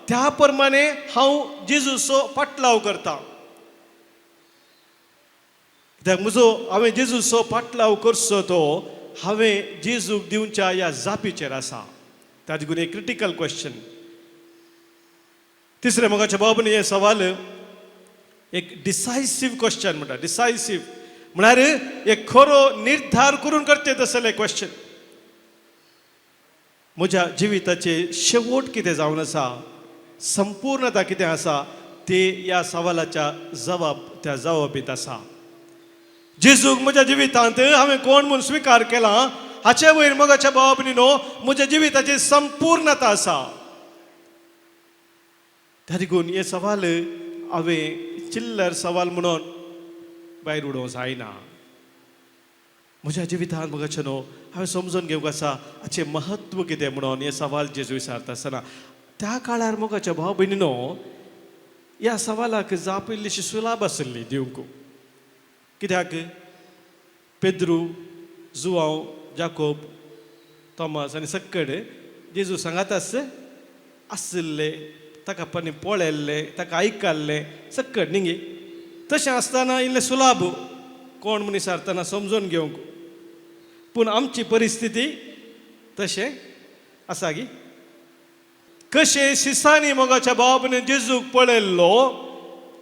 त्या प्रमाणे हांव जेजूचो पाटलाव करता. कित्याक म्हजो हांवें जेजूचो पाटलाव करचो तो हांवें जेजूक दिवच्या ह्या जापीचेर आसा. त्या देखून एक क्रिटिकल क्वेश्चन. तिसरें मोगाच्या बाबून हें सवाल एक डिसायसीव क्वेश्चन म्हणटा. डिसायसीव म्हळ्यार एक खरो निर्धार करून करचे तसलें क्वेश्चन. म्हज्या जिविताचे शेवट कितें जावन आसा, संपूर्णता कितें आसा ते ह्या सवालाच्या जबाब त्या जबाबींत आसा. जेजूक म्हज्या जिवितांत हांवें कोण म्हूण स्विकार केला हाचे वयर मोगाच्या भावा भयणीनो म्हज्या जिविताची संपूर्णता आसा. त्या देखून हे सवाल हांवें चिल्लर सवाल म्हणून भायर उडोवंक जायना. म्हज्या जिवितांत मोगाचे न्हू हांवें समजून घेवंक आसा हाचें म्हत्व कितें म्हणून हें सवाल जेजू विचारता आसतना त्या काळार मोगाच्या भाव भयणीनो ह्या सवालाक जाप इल्लीशी सुलाभ आशिल्ली दिवंक. कित्याक पेद्रू, जुवांव, जाकोब, तोमास आनी सक्कड जेजू सांगात आशिल्ले, ताका पनी पळयल्ले, ताका आयकल्ले सक्कड न्ही. तशें आसतना इल्लें सुलाभ कोण म्हूण विचारतना समजून घेवंक. पूण आमची परिस्थिती तशें आसा गी? कशें शिसांनी मोगाच्या भावान जेजूक पळयल्लो,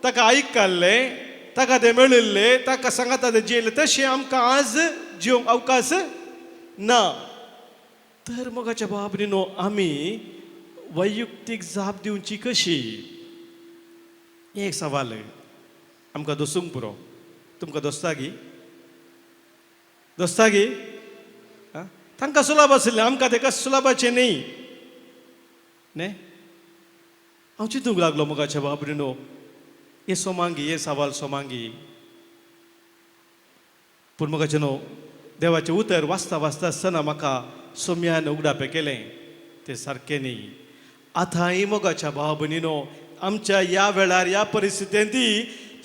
ताका आयकल्लें, ताका तें मेळिल्लें, ताका सांगाता तें जियेल्लें, तशें आमकां आज जिवंक अवकाश ना. तर मोगाच्या बाबरीनो, आमी वैयुक्तीक जाप दिवची कशी हें एक सवाल आमकां दसूंक पुरो. तुमकां दोस्तागी दोस्तागी तांकां सुलाभ आशिल्लें, आमकां तेका सुलाभाचें न्ही न्ही. हांव चिंतूंक लागलो मोगाच्या बाबरीनो, हे सोमांगी, हे सवाल सोमांगी. पूण मोगाचें न्हू, देवाचें उतर वाचता वाचता आसतना म्हाका सोम्यान उगडापें केलें, तें सारकें न्ही. आतांय मोगाच्या भाव भयणीनो, आमच्या ह्या वेळार ह्या परिस्थितींत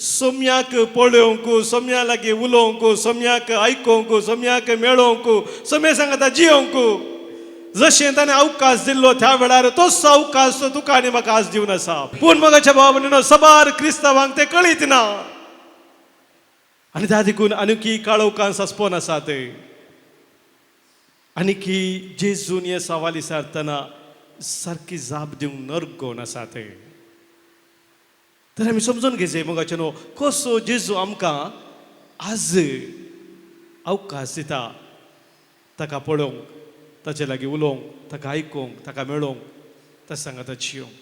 सोम्याक पळोवंक, सोम्या लागीं उलोवंक, सोम्याक आयकोंक, सोम्याक मेळोवंक, सोम्या सांगता जियोवंक जशें ताणें अवकाश दिल्लो त्या वेळार, तोच अवकाश तो तुका आनी म्हाका आज दिवन आसा. पूण मोगाच्या भाव भयणीनो, सबार क्रिस्तांवांक ते कळीत ना आनी त्या देखून आनीकी काळोखान सस्पोन आसात. आनी की जेजून हे सवाल विचारतना सारकी जाप दिवंक नर्गोन आसात. तर आमी समजून घेवचें मोगाचें न्हू, कसो जेजू आमकां आज अवकाश दिता ताका पळोवंक, ताचे लागीं उलोवंक, ताका आयकूंक, ताका मेळोवंक, ताच्या सांगाता जियोंक.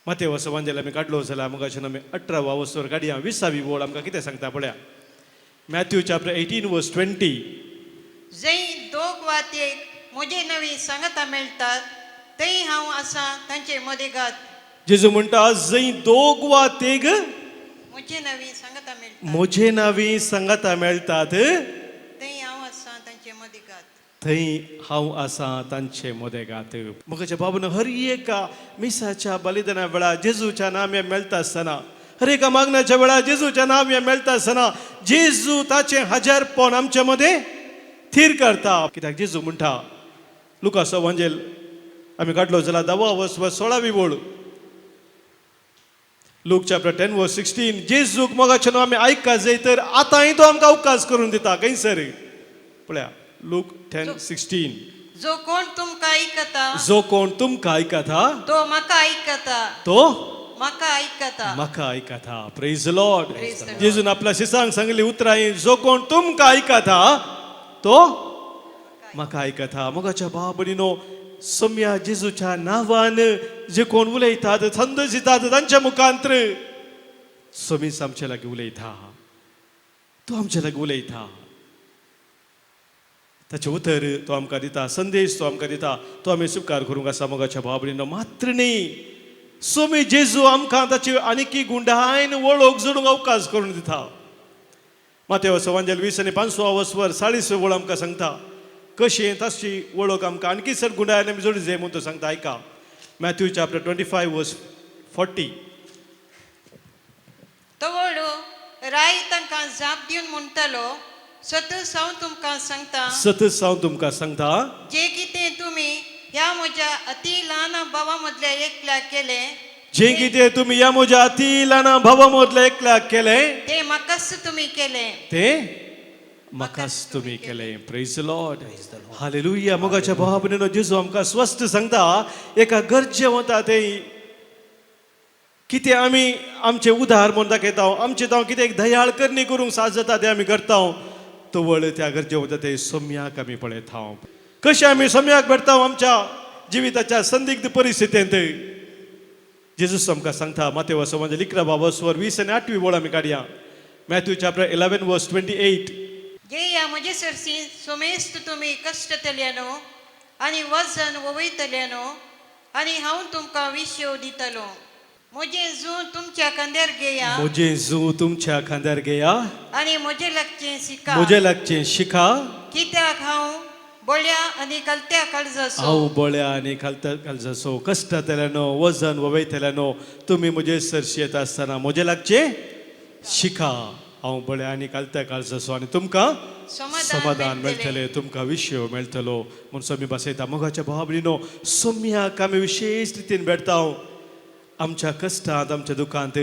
माते वसो वांजेल आमी काडलो जाल्यार मोगाचें आमी 18 वसोर काडया, 20वी वळ आमकां कितें सांगता पळया. Matthew chapter 18 verse 20. जंय दोग वा तेग म्हजे नवी सांगता मेळटात, थंय हांव आसा तांचे मदेगात. जेजू म्हणटा, जंय दोग वा तेग म्हजे नवी सांगता मेळटात, म्हजे नावी सांगाता मेळटात, थंय हांव आसा तांचे मदेगात. थंय हांव आसा तांचे मदेगात. मोगाच्या बाबून, हर एका मिसाच्या बलिदाना वेळार जेजूच्या नाम्या मेळटा आसतना, हर एका मागण्याच्या वेळार जेजूच्या नाम्या मेळटा आसतना, जेजू ताचें हजारपण आमचे मदें थीर करता. कित्याक जेजू म्हणटा, लुकासो वांजेल आमी काडलो जाल्यार 10वा वस व 16वी वळ, Luke chapter 10 verse 16. जेजूक मोगाचें न्हू आमी आयका जाय तर आतांय तो आमकां अवकाश करून दिता. खंयसर पळया, लूक 10:16. जो कोण तुमकां आयकता, जो कोण तुमकां आयकता, तो म्हाका आयकता, तो म्हाका आयकता. म्हाका आयकता. Praise Lord. Praise the Lord. जेजून आपल्या शिसांक सांगली उतरां, जो कोण तुमकां आयकता तो म्हाका आयकता. मोगाच्या भाव भयणीनो, सोम्या जेजूच्या नांवान जे कोण उलयतात, संदेश दितात, तांच्या मुखांत्र सोमीस आमचे लागीं उलयता. तो आमचे लागीं उलयता. ताचें उतर तो आमकां दिता, संदेश तो आमकां दिता, तो आमी स्विकार करूंक आसा मोगाच्या भाव भयणीनो. मात्र न्ही, सोमी जेजू आमकां ताची आनीकी गुंडायन वळख जोडूंक अवकाश करून दिता. मातेव सवांजेल 20 आनी 5 वसवर 40 वळ आमकां सांगता कशी ताची वळख आमकां आणखी सर गुंडायन आमी जोडी जाय म्हूण तो सांगता. आयका, Matthew chapter 25 verse 40. तवळू राय तांकां जाप दिवन म्हणटालो, सतच हांव तुमकां सांगता, सतच हांव तुमकां सांगता, जे कितें तुमी ह्या म्हज्या अति ल्हान भावा मदल्या एकल्याक केलें, जे कितें तुमी ह्या म्हज्या अति ल्हान भावा मदल्या एकल्याक केलें, ते म्हाकाच तुमी केलें. ते म्हाकाच तुमी केलें. Praise Lord, hallelujah. मोगाच्या भावा भयणीनो, जेजू आमकां स्पश्ट सांगता, एका गरजे वता ते कितें आमी आमचें उदार म्हूण दाखयता, आमचें तांव कितें एक दयाळ करणी करूंक साज जाता तें आमी करता, तवळ त्या गरजे वता ते सोम्याक आमी पळयता. कशें आमी सोम्याक भेटता आमच्या जिविताच्या संदिग्ध परिस्थितींत? जेजूस आमकां सांगता, मातेव म्हणजे 11 बाबा 20 आनी 8वी वळ आमी काडया. Matthew chapter 11 verse 28. घेया म्हजे सरशी सोमेस्त तुमी कश्टतल्यानो आनी वजन वयतल्यानो, आनी हांव तुमकां विशेव दितलो. म्हजें जू तुमच्या खांद्यार घेया, म्हजें जू तुमच्या खांद्यार घेया, आनी म्हजे लागचें शिका, म्हजें लागचें शिका, कित्याक हांव बळ्या आनी कलत्या काळजाचो, हांव बळ्या आनी खालता काळजाचो. कश्टांतल्यानो, वजन वयतल्यानो, तुमी म्हजे सरशी येता आसतना म्हजें लागचें शिका. हांव बळ्या आनी कालत्या काळजाचो आनी तुमकां समाधान मेळटलें, तुमकां विशय मेळटलो म्हूण सोमी बसयता. मोगाच्या भावा भयणीनो, सोम्याक आमी विशेश रितीन भेटता आमच्या कश्टांत, आमच्या दुखांत.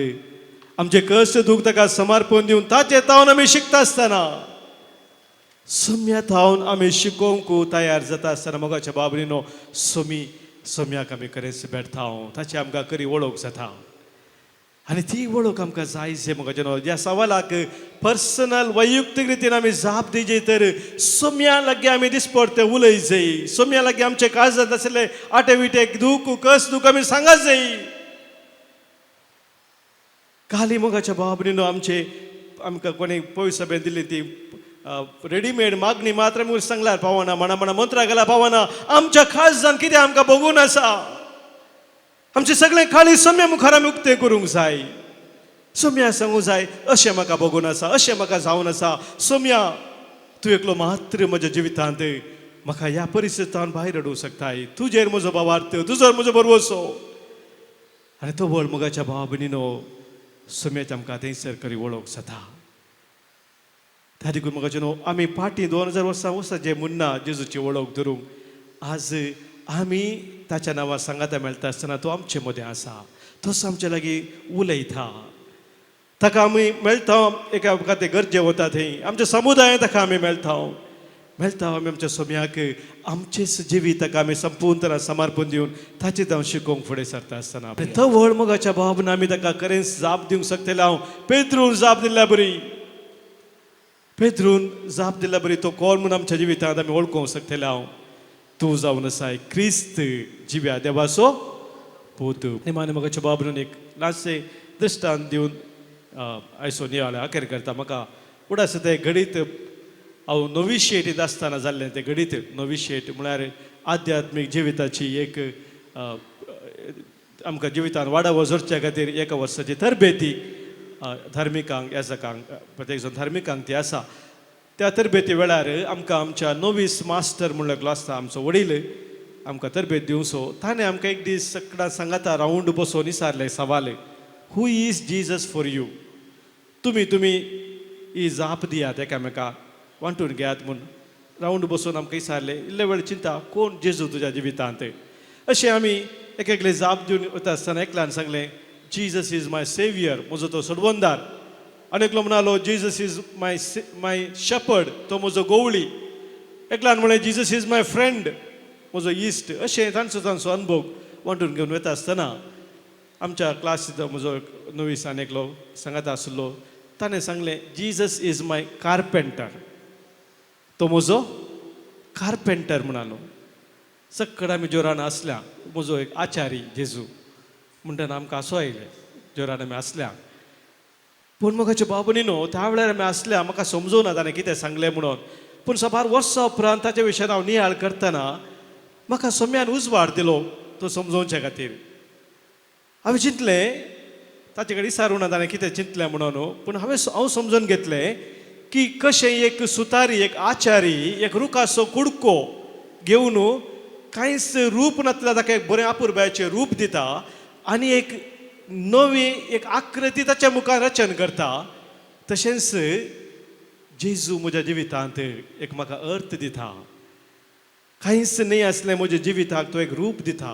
आमचे कश्ट दूख ताका समर्पण दिवन ताचे तावन आमी शिकता आसतना, सोम्या थावन आमी शिकोवंक तयार जाता आसतना, मोगाच्या भावा भयणीनो, सोमी सोम्याक आमी खरेंच भेटता, ताची आमकां खरी वळख जाता. आनी ती वळख आमकां जाय जे म्हाका ह्या सवालाक पर्सनल वैयक्तीक रितीन आमी जाप दिजे तर सोम्या लागीं आमी दिसपडते उलय जाय, सोम्या लागीं आमचे काळजांत आसले आटे विटे दूख कस दूख आमी सांगा जाय. काली मोगाच्या बाबरीनो आमचे आमकां कोणी पयसो बेन दिली ती रेडीमेड मागणी मात्र आमी सांगल्यार पावना, म्हणा म्हणा मंत्रा गेल्यार पावना. आमच्या काळजान कितें आमकां बघून आसा, आमचे सगळे काळी सोम्या मुखार आमी उक्तें करूंक जाय. सोम्या सांगूंक जाय अशें म्हाका बघून आसा, अशें म्हाका जावन आसा. सोम्या तूं एकलो मात्र म्हज्या जिवितांत म्हाका ह्या परिस्थितींत भायर हाडूंक शकताय. तुजेर म्हजो भावार्थ, तुजोर म्हजो भरवसो. आनी तो व्हड मोगाच्या भावा भयणीनो सोम्याची आमकां थंयसर खरी वळख जाता. त्या देखून मोगाचे न्हू आमी फाटीं 2000 वर्सां वचत जे मुन्ना जेजूची वळख धरूंक आज आमी ताच्या नांवां सांगाता मेळटा आसतना तो आमचे मदें आसा, तोच आमचे लागीं उलयता. ताका आमी मेळटा एका खातीर गरजे वता थंय आमच्या समुदायांत ताका आमी मेळटा, मेळटा आमी आमच्या सोम्याक आमचेच जिवीत ताका आमी संपूर्ण समर्पण दिवन ताचें हांव शिकोवंक फुडें सरता आसतना तो व्हड मोगाच्या भावना आमी ताका खरेंच जाप दिवंक शकतले. हांव पेत्रून जाप दिल्ल्या बरी, पेत्रून जाप दिल्ल्या बरी तो कोण म्हूण आमच्या जिवितांत आमी वळखूंक शकतले. हांव तूं जावन आसाय क्रिस्त जिव्या देवाचो पूत. निमाणे मोगाच्या बाबरून एक ल्हानशें दृश्टांत दिवन आयसो नियाळ अखेर करता. म्हाका उडास तें घडीत हांव नोविशिएटींत आसतना जाल्लें तें घडीत. नोविशिएट म्हळ्यार आध्यात्मीक जिविताची एक आमकां जिवितान वाडावळ जोडच्या खातीर एका वर्साची तरबेती धार्मिकांक याजकांक प्रत्येक जाण धार्मिकांक ती आसा. त्या तरबेती वेळार आमकां आमच्या नोवीस मास्टर म्हणलो एकलो आसता आमचो वडील आमकां तरबेत दिवचो. ताणें आमकां एक दीस सगळ्यां सांगाता रावंड बसोवन विचारलें सवाल, who is Jesus for you? तुमी तुमी ही जाप दियात एकामेका वांटून घेयात म्हूण रावंड बसून आमकां विचारलें. इल्ले वेळ चिंता कोण जेजू तुज्या जिवितांत अशें आमी एक एकले जाप दिवन वता आसतना एकल्यान सांगलें जीजस is my saviour, म्हजो तो सोडवंदार. आनी एकलो म्हणालो Jesus is my my shepherd, तो म्हजो गोवळी. एकल्यान म्हळें जीजस is my friend, म्हजो इश्ट. अशें तांचो तांचो अनुभव वांटून घेवन वता आसतना आमच्या क्लासींत म्हजो नवीस आनी एकलो सांगाता आशिल्लो ताणें सांगलें जीजस is my carpenter, तो म्हजो कार्पेंटर म्हणालो. सक्कड आमी जोरान आसल्या म्हजो एक आचारी जेजू म्हणटना आमकां हांसो आयलें जोरान आमी आसल्या. पूण मोगाचे बाबुनी न्हू त्या वेळार आमी आसल्या म्हाका समजूना ताणें कितें सांगलें म्हणून. पूण साबार वर्सां उपरांत ताच्या विशयान हांव नियाळ करतना म्हाका सोम्यान उजवाड दिलो तो समजोवचे खातीर. हांवें चिंतलें ताचे कडेन विचारूं ना ताणें कितें चिंतलें म्हणून, पूण हांव समजून घेतलें की कशें एक सुतारी एक आचारी एक रुखाचो कुडको घेवन कांयच रूप नासल्यार ताका एक बरें आपुरबायेचें रूप दिता आनी एक नवी एक आकृती ताच्या मुखार रचन करता. तशेंच जेजू म्हज्या जिवितांत एक म्हाका अर्थ दिता. कांयच न्हय आसलें म्हज्या जिविताक तो एक रूप दिता,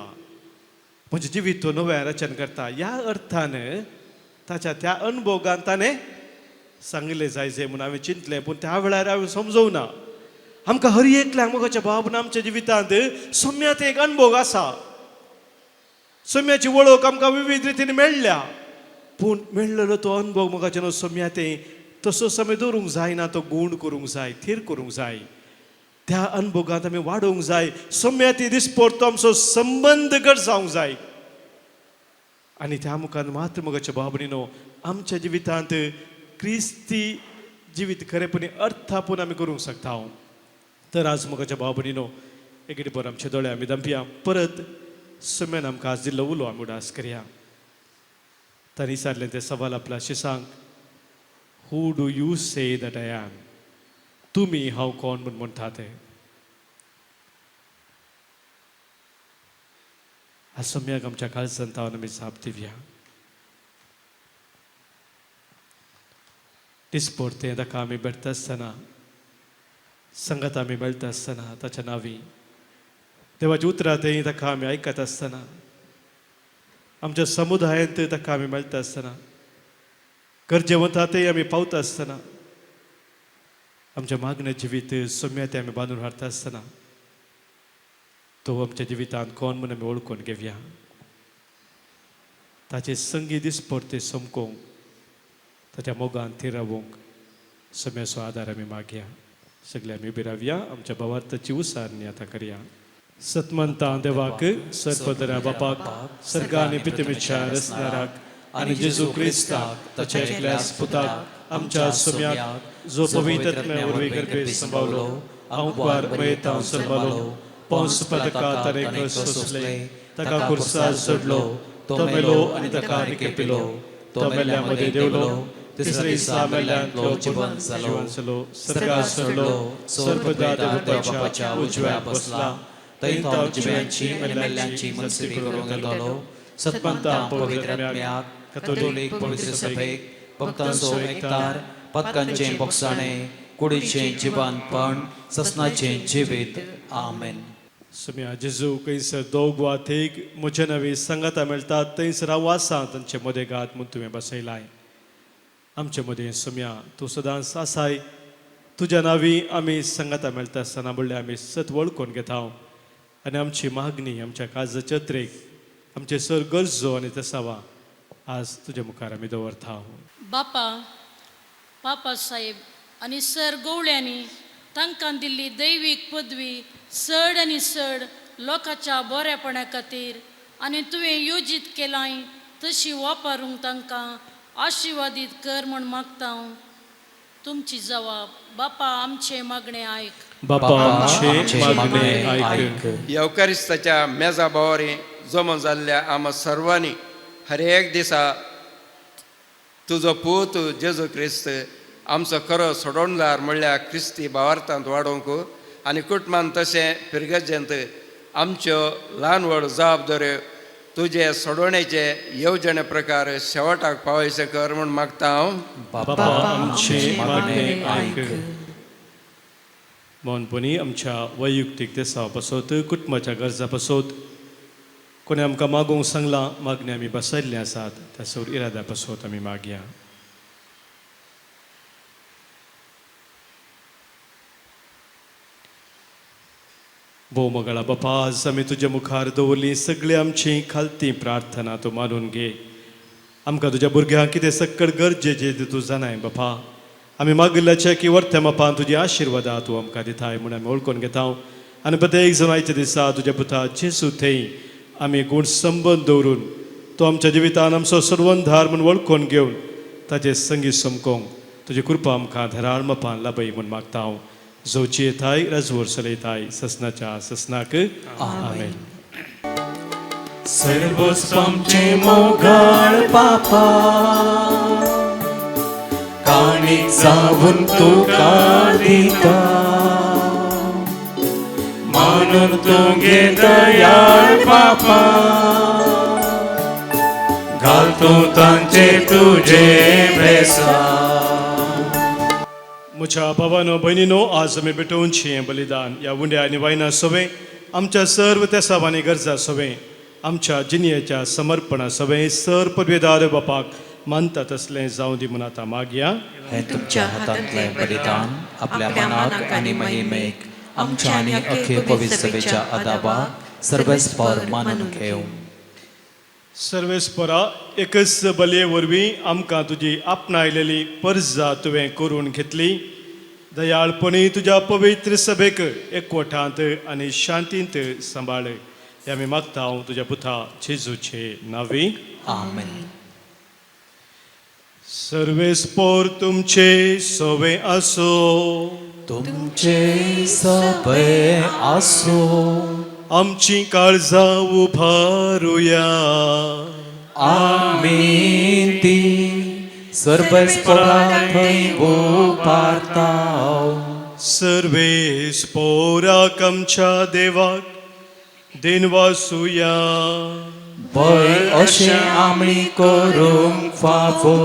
म्हजें जिवीत तो नवें रचन करता. ह्या अर्थान ताच्या त्या अनुभोगान ताणें सांगिल्लें जाय जे म्हूण हांवें चिंतलें. पूण त्या वेळार हांवें समजोवना ना. आमकां हर एकल्याक मोगाच्या बाबून आमच्या जिवितांत सोम्यात एक अनुभोग आसा. सोम्याची वळख आमकां विविध रितीन मेळ्ळ्या, पूण मेळ्ळलो तो अनुभव मोगाचे न्हू सोम्या तें तसोच आमी दवरूंक जायना, तो गूण करूंक जाय, थीर करूंक जाय. त्या अनुभोगांत आमी वाडोवंक जाय. सोम्या ती दिसपट तो आमचो संबंद घट जावंक जाय. आनी त्या मुखार मात्र मोगाच्या बाबणीनो आमच्या जिवितांत क्रिस्ती जिवीत खरेपणी अर्थापून आमी करूंक शकता. तर आज मोगाच्या बाबणीनो एक बरं आमचे दोळे आमी दमपिया परत सोम्यान आमकां आज दिल्लो उलो आमी उडास करया. तांणी विचारलें तें सवाल आपल्या शिसांक, who do you say that I am? तुमी हांव कोण म्हूण म्हणटा ते? आज सोम्याक आमच्या काळजांत आमी जाप दिवया. दिसपडतें ताका आमी भेटता आसतना संगत आमी मेळटा आसतना ताच्या नांवी देवाची उतरां थंय ताका आमी आयकत आसतना आमच्या समुदायांत ताका आमी मेळटा आसतना गरजेवंता तें आमी पावता आसतना आमच्या मागण्या जिवीत सोम्या तें आमी बांदून हाडटा आसतना तो आमच्या जिवितांत कोण म्हूण आमी वळखून घेवया. ताचे संगी दिसपडते समकोंक ताच्या मोगान थीर रावूंक सम्याचो आदार आमी मागया. सगळे आमी उबी रावया, आमच्या भावार्थाची उसारणी आतां करया. सतमंता देवाक, सरपदरा बापाक, सर्गा आनी पितमीच्या रसनाराक आनी जेजू क्रिस्ताक ताच्या एकल्याच पुताक आमच्या सुम्याक, जो पवित्र आत्म्या वरवीं गर्भे संभावलो, आंकवार मयेतांव जल्मलो, पौंस पदका ताणें सोंसलें, ताका खुर्सार चडलो, तो मेलो आनी ताका निकेपिलो, तो मेल्ल्या मदें देवलो, तिसरे दिसा मेल्ल्यांतलो जिवन जालो, सर्गार चडलो, सर्वदा देवबापाच्या उजव्या बसला, थंय तो जिव्यांची आनी मेल्ल्यांची मनसेवी करूंक येतलो. सतमंता पवित्र आत्म्याक, कथोलीक पवित्र सभेक, भक्तांचो एकतार, पदकांचें बोगसाणें, कुडीचें जिवनपण, ससनाचें जिवीत. आमेन. सुम्या जेजू खंयसर दोग वा थेग म्हज्या नवी संगाता मेळटात थंयसर हांव आसा तांचे मदें गात म्हूण तुवें बसयलाय. आमचे मदें सुम्या तूं सदांच आसाय. तुज्या नांवी आमी संगाता मेळटा आसतना म्हणल्यार आमी सत वळखून घेता आनी आमची मागणी आमच्या काळजाचे अत्रेक आमचे सर गरजो आनी तसावा आज तुज्या मुखार आमी दवरता. बापा, पापा साहेब आनी सर गवळ्यांनी तांकां दिल्ली दैवीक पदवी चड आनी चड लोकांच्या बरेपणा खातीर आनी तुवें योजीत केलाय तशी वापरूंक तांकां आशिर्वादीत कर म्हूण मागता. तुमची जवाब बापा आमचें मागणें आयक. बापा आमचें मागणें आयक. येवकारिस्ताच्या मेजा भावारी जमो जाल्ल्या आमा सर्वांनी हर एक दिसा तुजो पूत जेजू क्रिस्त आमचो खरो सोडोवणदार म्हणल्यार क्रिस्ती भावार्थांत वाडोवंक आनी कुटुंबान तशें फिरगजेंत आमच्यो ल्हान व्हड जबाबदाऱ्यो तुजे सोडवणेचे येवजणे प्रकार शेवटाक पावयशे कर म्हूण मागता हांव. बापा आमचें मागणें आयक. मौनपणी आमच्या वैयक्तीक देसा पासत, कुटुंबाच्या गरजा पासत कोणें आमकां मागूंक सांगलां मागणें आमी बसयल्लें आसात त्या सर इराद्या पासत आमी मागया. भोव मोगाळा बापा, आज आमी तुज्या मुखार दवरली सगळी आमची खालती प्रार्थना तूं मानून घे. आमकां तुज्या भुरग्यांक कितें सक्कड गरजेचें तें तूं जाणाय बापा. आमी मागिल्ल्याच्या की वर्त्या मापान तुजी आशिर्वादा तूं आमकां दिताय म्हूण आमी वळखून घेता आनी प्रत्येक जाण आयच्या दिसा तुज्या पुता जेजू थंय आमी गूण संबंद दवरून तो आमच्या जिवितान आमचो सर्वंधार म्हूण वळखून घेवन ताचे संगीत समकोंक तुजी कृपा आमकां धराळ मापान लाभय म्हूण मागता हांव. जोची येताय राजवर चलयताय ससनाच्या ससनाक. आमेन. सर्वस्व आमचें मोगाळ बापा, काणीक जावन तुका दिता, मानून तुगे दयाळ बापा, घाल तूं तांचे तुजे बेसा. म्हज्या भावानो भयणीनो, आज आमी भेटोवचें हें बलिदान ह्या उंड्या आनी वायना सवें आमच्या सर्व तेसाव आनी गरजा सवें आमच्या जिणयेच्या समर्पणा सवें सर पदवेदार बापाक मानता तसलें जावं दी म्हूण आतां मागया. हें तुमच्या हातांतलें बलिदान आपल्या मनाक आनी महिमेक आमच्या आनी अखेर पवित्र सभेच्या आदाबाक सर्वेस्पर मानून घेवं. सर्वेस्परा एकच बलये वरवीं आमकां तुजी आपणायलेली परजा तुवें करून घेतली. दयाळपणी तुज्या पवित्र सभेक एकवटांत आनी शांतींत सांबाळ हे आमी मागता हांव तुज्या पुता जेजूचे नांवी. आमेन. सर्वेस्पोर तुमचे सवे आसो. तुमचे सभे आसो. आमची काळजां उभारुया. आमी ती सर्वेस्परा थंय उबारता. सर्वेस्पोराक आमच्या देवाक देनवासुया. भंय अशें आमी करूंक फावो.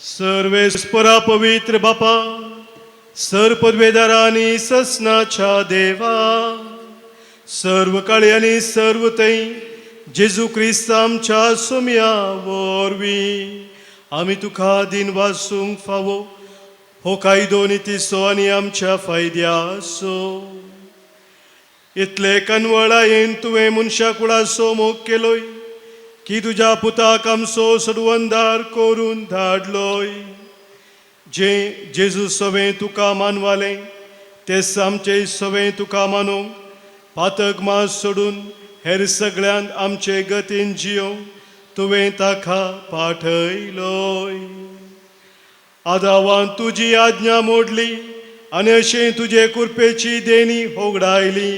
सर्वेस्परा पवित्र बापा, सर पदवेदारांनी ससनाच्या देवा, सर्व काळी आनी सर्व थंय जेजू क्रिस्त आमच्या सोम्या वरवीं आमी तुका दिन वासूंक फावो हो कायदो नितीचो आनी आमच्या फायद्याचो. इतले कनवळायेन तुवें मनशा कुळाचो मोग केलोय की तुज्या पुताक आमचो सोडवंदार करून धाडलोय. जे जेजू सवें तुका मानवालें तेच आमचे सवें तुका मानूंक पातक मास सोडून हेर सगळ्यांत आमचे गतीन जियोंक तुवें ताका पाठयलोय. आदावान तुजी आज्ञा मोडली आनी अशें तुजे कुरपेची देणी होगडायली,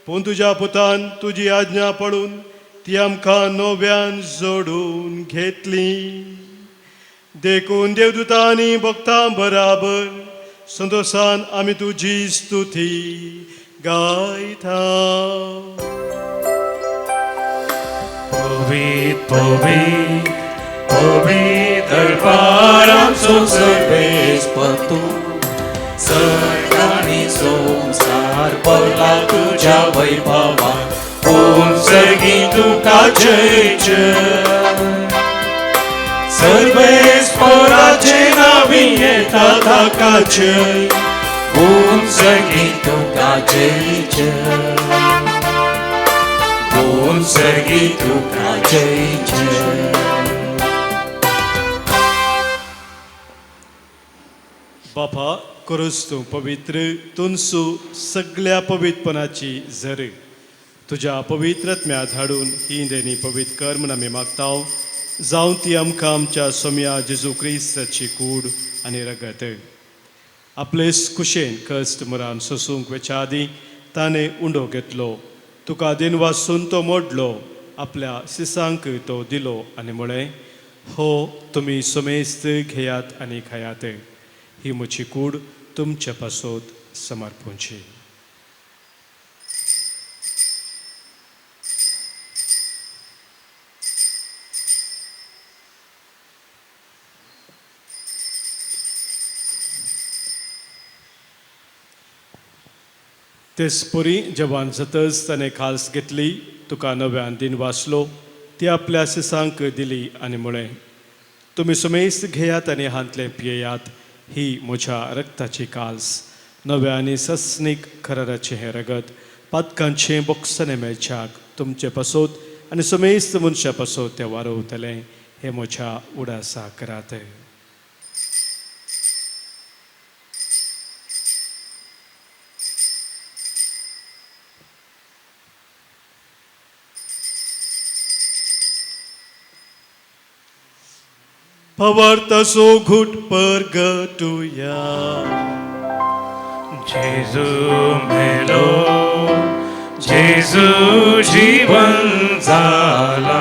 पूण तुज्या पुतान तुजी आज्ञा पडून ती आमकां नव्यान जोडून घेतली. देखून देवदूतांनी भक्तां बराबर संतोशान आमी तुजी स्तुती गायता. पवित पवित पवित्र पारांचो सर्वेस्पर तूं, सर्ग आनी संवसार भरला तुज्या वैभवान. ओम सर्गी तुका जय जय, सर्वेस्पराचे नांवी येता ताका जय. ओम सर्गी तुका जय जय, ओम सर्गी तुका जय जय. बापा करूस तूं पवित्र तुनसू सगळ्या पवित्रपणाची झर तुज्या पवित्रत्म्या धाडून ही देणी पवित्र कर म्हूण आमी मागता. जावं ती आमकां आमच्या सोम्या जेजू क्रिस्ताची कूड आनी रगत. आपलेच कुशेन कश्ट मरान सोसूंक वेच्या आदीं ताणें उंडो घेतलो, तुका दिन वासून तो मोडलो, आपल्या सिसांक तो दिलो आनी म्हळें, हो तुमी समेस्त घेयात आनी खायात, ही म्हजी कूड तुमचे पासत समर्पूंची. तेच परी जवान जातच ताणें खास घेतली, तुका नव्यान दिन वाचलो, ती आपल्या सिसांक दिली आनी म्हळें, तुमी समेस्त घेयात आनी हांतलें पियेयात, ही म्हज्या रक्ताची काल्स, नव्या आनी सस्नीक खराराचें हें रगत पातकांचें बोक्सणें मेळच्याक तुमचे पासत आनी समेस्त मनशां पासत तें वारवतलें, हें म्हज्या उडासा करात. पवर्तसो घुट परगटुया. जेजू मेलो, जेजू जीवन जाला,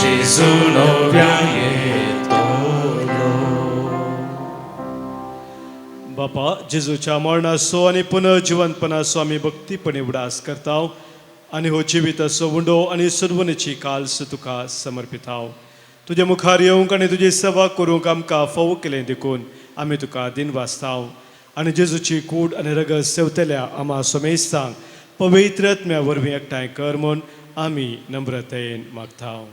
जेजू नव्या येतलो. बापा जेजूच्या मरणाचो आनी पुनर्जिवनपणाचो आमी भक्तीपणी उडास करता आनी हो जिविताचो उंडो आनी सर्वनेची काल्स तुका समर्पिताव. तुजे मुखार येवंक आनी तुजी सेवा करूंक आमकां फावो केलें देखून आमी तुका दिन वाचताव आनी जेजूची कूड आनी रगत सेवतल्या आमा समेस्तांक पवित्र आत्म्या वरवीं एकठांय कर म्हूण आमी नम्रतेन मागताव.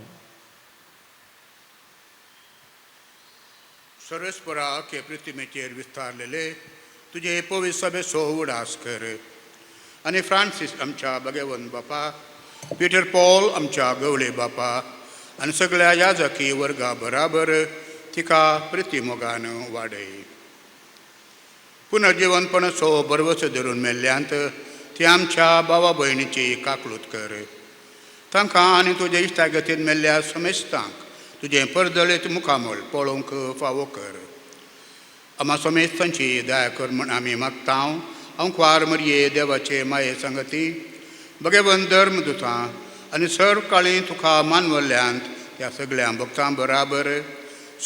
सर्वेस्परा के पृथ्वीचेर विस्तारलेले तुजे पवित्र सभेचो उडास कर आनी फ्रांसीस आमच्या भगवंत बापा, पिटर पॉल आमच्या गवळे बापा आनी सगळ्या याजकी वर्गा बराबर तिका प्रितीमोगान वाडय. पुनर्जिवनपणाचो बरवस धरून मेल्ल्यांत ती आमच्या भावा भयणीची काकळूत कर. तांकां आनी तुजे इश्टागतीन मेल्ल्या समेस्तांक तुजें परदळीत मुखामळ पळोवंक फावो कर. आमा समेस्तांची दया कर म्हूण आमी मागता. अंकवार मरये देवाचे माये संगती भगवंत धर्म दुतां आनी सर्व काळी तुका मानवल्ल्यांत त्या सगळ्या भक्तां बराबर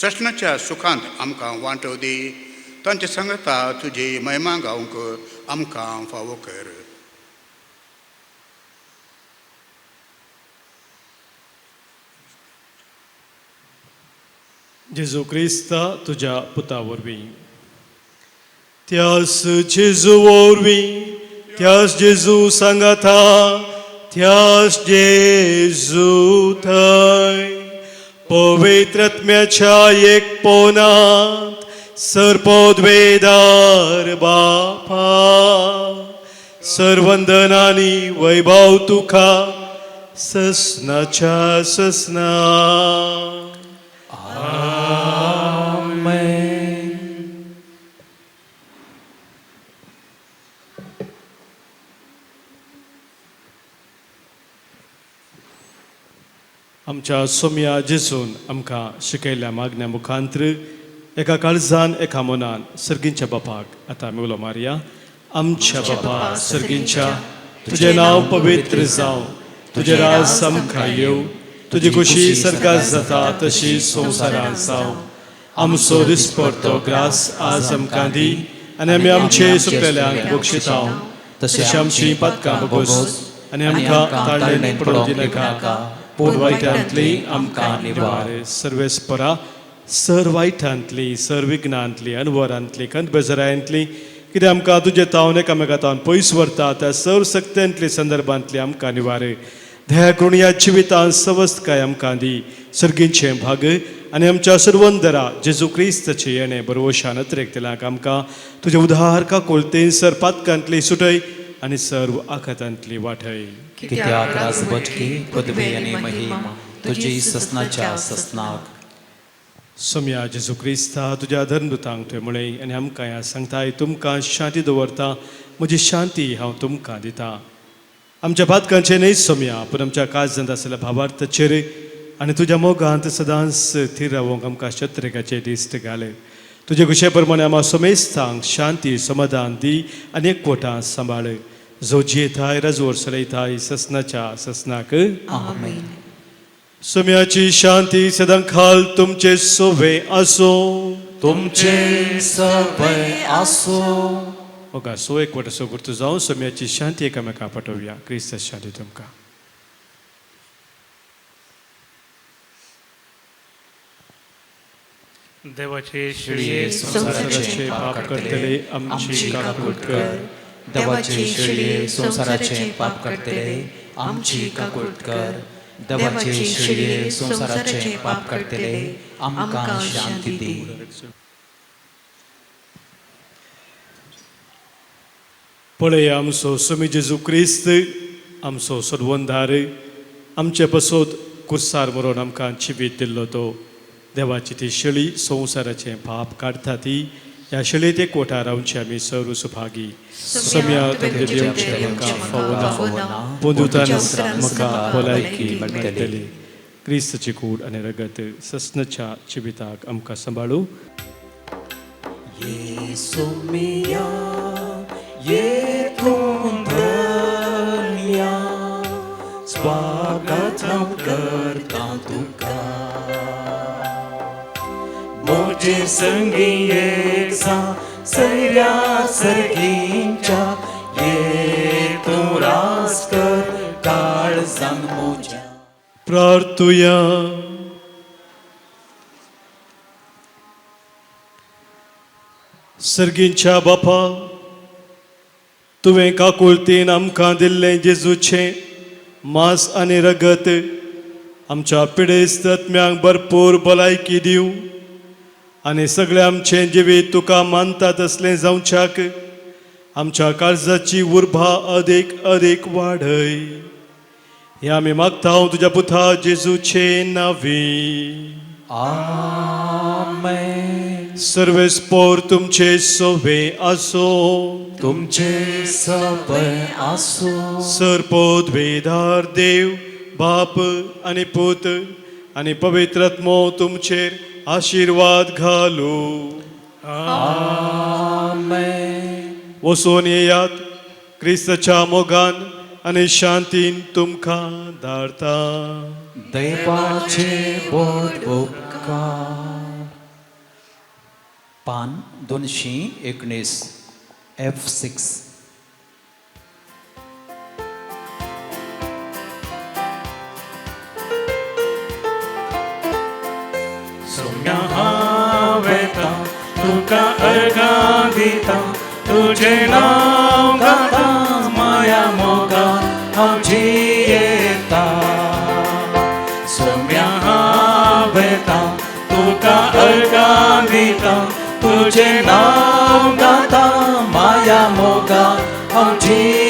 सस्नाच्या सुखांत आमकां वांटो दी. तांचे संगता तुजी महिमा गावंक आमकां फावो कर. जेजू क्रिस्ता तुज्या पुता वरवीं, त्यास जेजू वरवीं, त्यास जेजू सांगाता, त्यास जेजू थंय पवित्र आत्म्याच्या एकपणांत सर्पोद्वेदार बापा सर्वंदनानी वैभव तुका ससनाच्या ससना. आमेन. आमच्या सोम्या जेजून आमकां शिकयल्ल्या मागण्या मुखांत्र एका काळजान एका मनान सर्गींच्या बापाक आतां आमी उलो मारया. आमच्या बापा सर्गींच्या, तुजें नांव पवित्र जावं, तुजें राज आमकां येवं, तुजी खुशी सर्गात जाता तशी संवसारांत जावं. आमचो दिसपडतो ग्रास आज आमकां दी आनी आमी आमचे सुकलेल्यांक बक्षिता तशें आमची पातकां बगोस आनी आमकां ताळणेन पडोवंक दिनाका, पूण वायटांतली आमकां निवार. सर्वेस्परा सर वायटांतली, सर विघ्नांतली, अनवरांतली, कंदबेजरांतली, कितें आमकां तुजे तावन एकामेका तावन पयस व्हरता त्या सर्व सक्त्यांतली संदर्भांतली आमकां निवार. दया करून ह्या जिवितांत सवस्तकाय आमकां दी, सर्गींचें भाग आनी आमच्या सर्वंदरा जेजू क्रिस्ताचें येणें बरवशान अत्रेकतल्यांक आमकां तुजें उदार काकुळतेन सर पातकांतली सुटय आनी सर्व आखातांतली वाटय. कित्याक राजवटकी, पदवी आनी महिमा तुजी ससनाच्या ससनाक. सोम्या जेजू क्रिस्ता, तुज्या धर्मदूतांक तुवें म्हळें आनी आमकां ह्या सांगताय, तुमकां शांती दवरता, म्हजी शांती हांव तुमकां दिता. आमच्या पातकांचें न्हय सोम्या, पूण आमच्या काळजांत आशिल्ल्या भावार्थाचेर आनी तुज्या मोगांत सदांच थीर रावोंक आमकां शत्रेकाचे दिश्ट घाले. तुजे खुशे प्रमाणे आमा समेस्तांक शांती समाधान दी आनी एकवटां सांबाळ, जो जियेताय रजवोर चलयताय ससनाच्या ससनाक. आमेन. सोम्याची शांती सदां खाल तुमचे सोवे आसूं. तुमचे सवय आसूं. मोगा सो एकवट असो गुर्तू जावं सोम्याची शांती एकामेका पाठोवया. क्रिस्त शांती तुमकां. देवाचे शेळये शेळये संवसाराचे पाप करतले आमची काकूट कर. देवाचे शेळये संवसाराचे पाप करतले आमची काकूट कर. देवाचे शेळये संवसाराचे पाप करतले आमकां शांती दी. पळय आमचो स्वामी जेजू क्रिस्त, आमचो सर्वंदार, आमचे पसोत कुर्सार मरोन आमकां जिवीत दिल्लो तो. देवाची ती शेळी संवसाराचें पाप काडटा ती, ह्या शेळयेत एकवटा रावचे आमी सर्व सुभागी. सम्या तुमचें देवचें म्हाका फावना, पूण दुतान म्हाका भलायकी मेळटली. क्रिस्ताची कूड आनी रगत ससनाच्या जिविताक आमकां सांबाळू. येसू मिया ये तूं धन्या, स्वागत हांव करता तुका. म्हजे संगी एकसा सैऱ्या सर्गींच्या, ये तूं रास कर काळजान म्हज्या. प्रार्थुया. सर्गींच्या बापा, तुवें काकुळतीन आमकां दिल्लें जेजूचें मांस आनी रगत आमच्या पिडेस्त आत्म्यांक भरपूर भलायकी दिवं आनी सगळें आमचें जिवीत तुका मानता तसलें जावच्याक आमच्या काळजाची उर्बा अदीक अदीक वाडय. हें आमी मागता तुज्या पुता जेजूचे नांवी. आमेन. सर्वेस्पोर तुमचे सोवे आसो. तुमचे सवय आसूं. सर्पोद्वेदार देव बाप आनी पूत आनी पवित्र आत्मो तुमचेर आशिर्वाद घालू. आमेन. वचून येयात, क्रिस्ताच्या मोगान आनी शांतीन तुमकां धाडता. देवाचे बोट उपकार. पान 219 F6. सोम्या हांव वेता तुका अर्गां दिता, तुजें नांव गाता माया मोगान हांव जियेता. सोम्या हांव वेता तुका अर्गां दिता, तुजें नांव गाता माया मोगान हांव जियेता.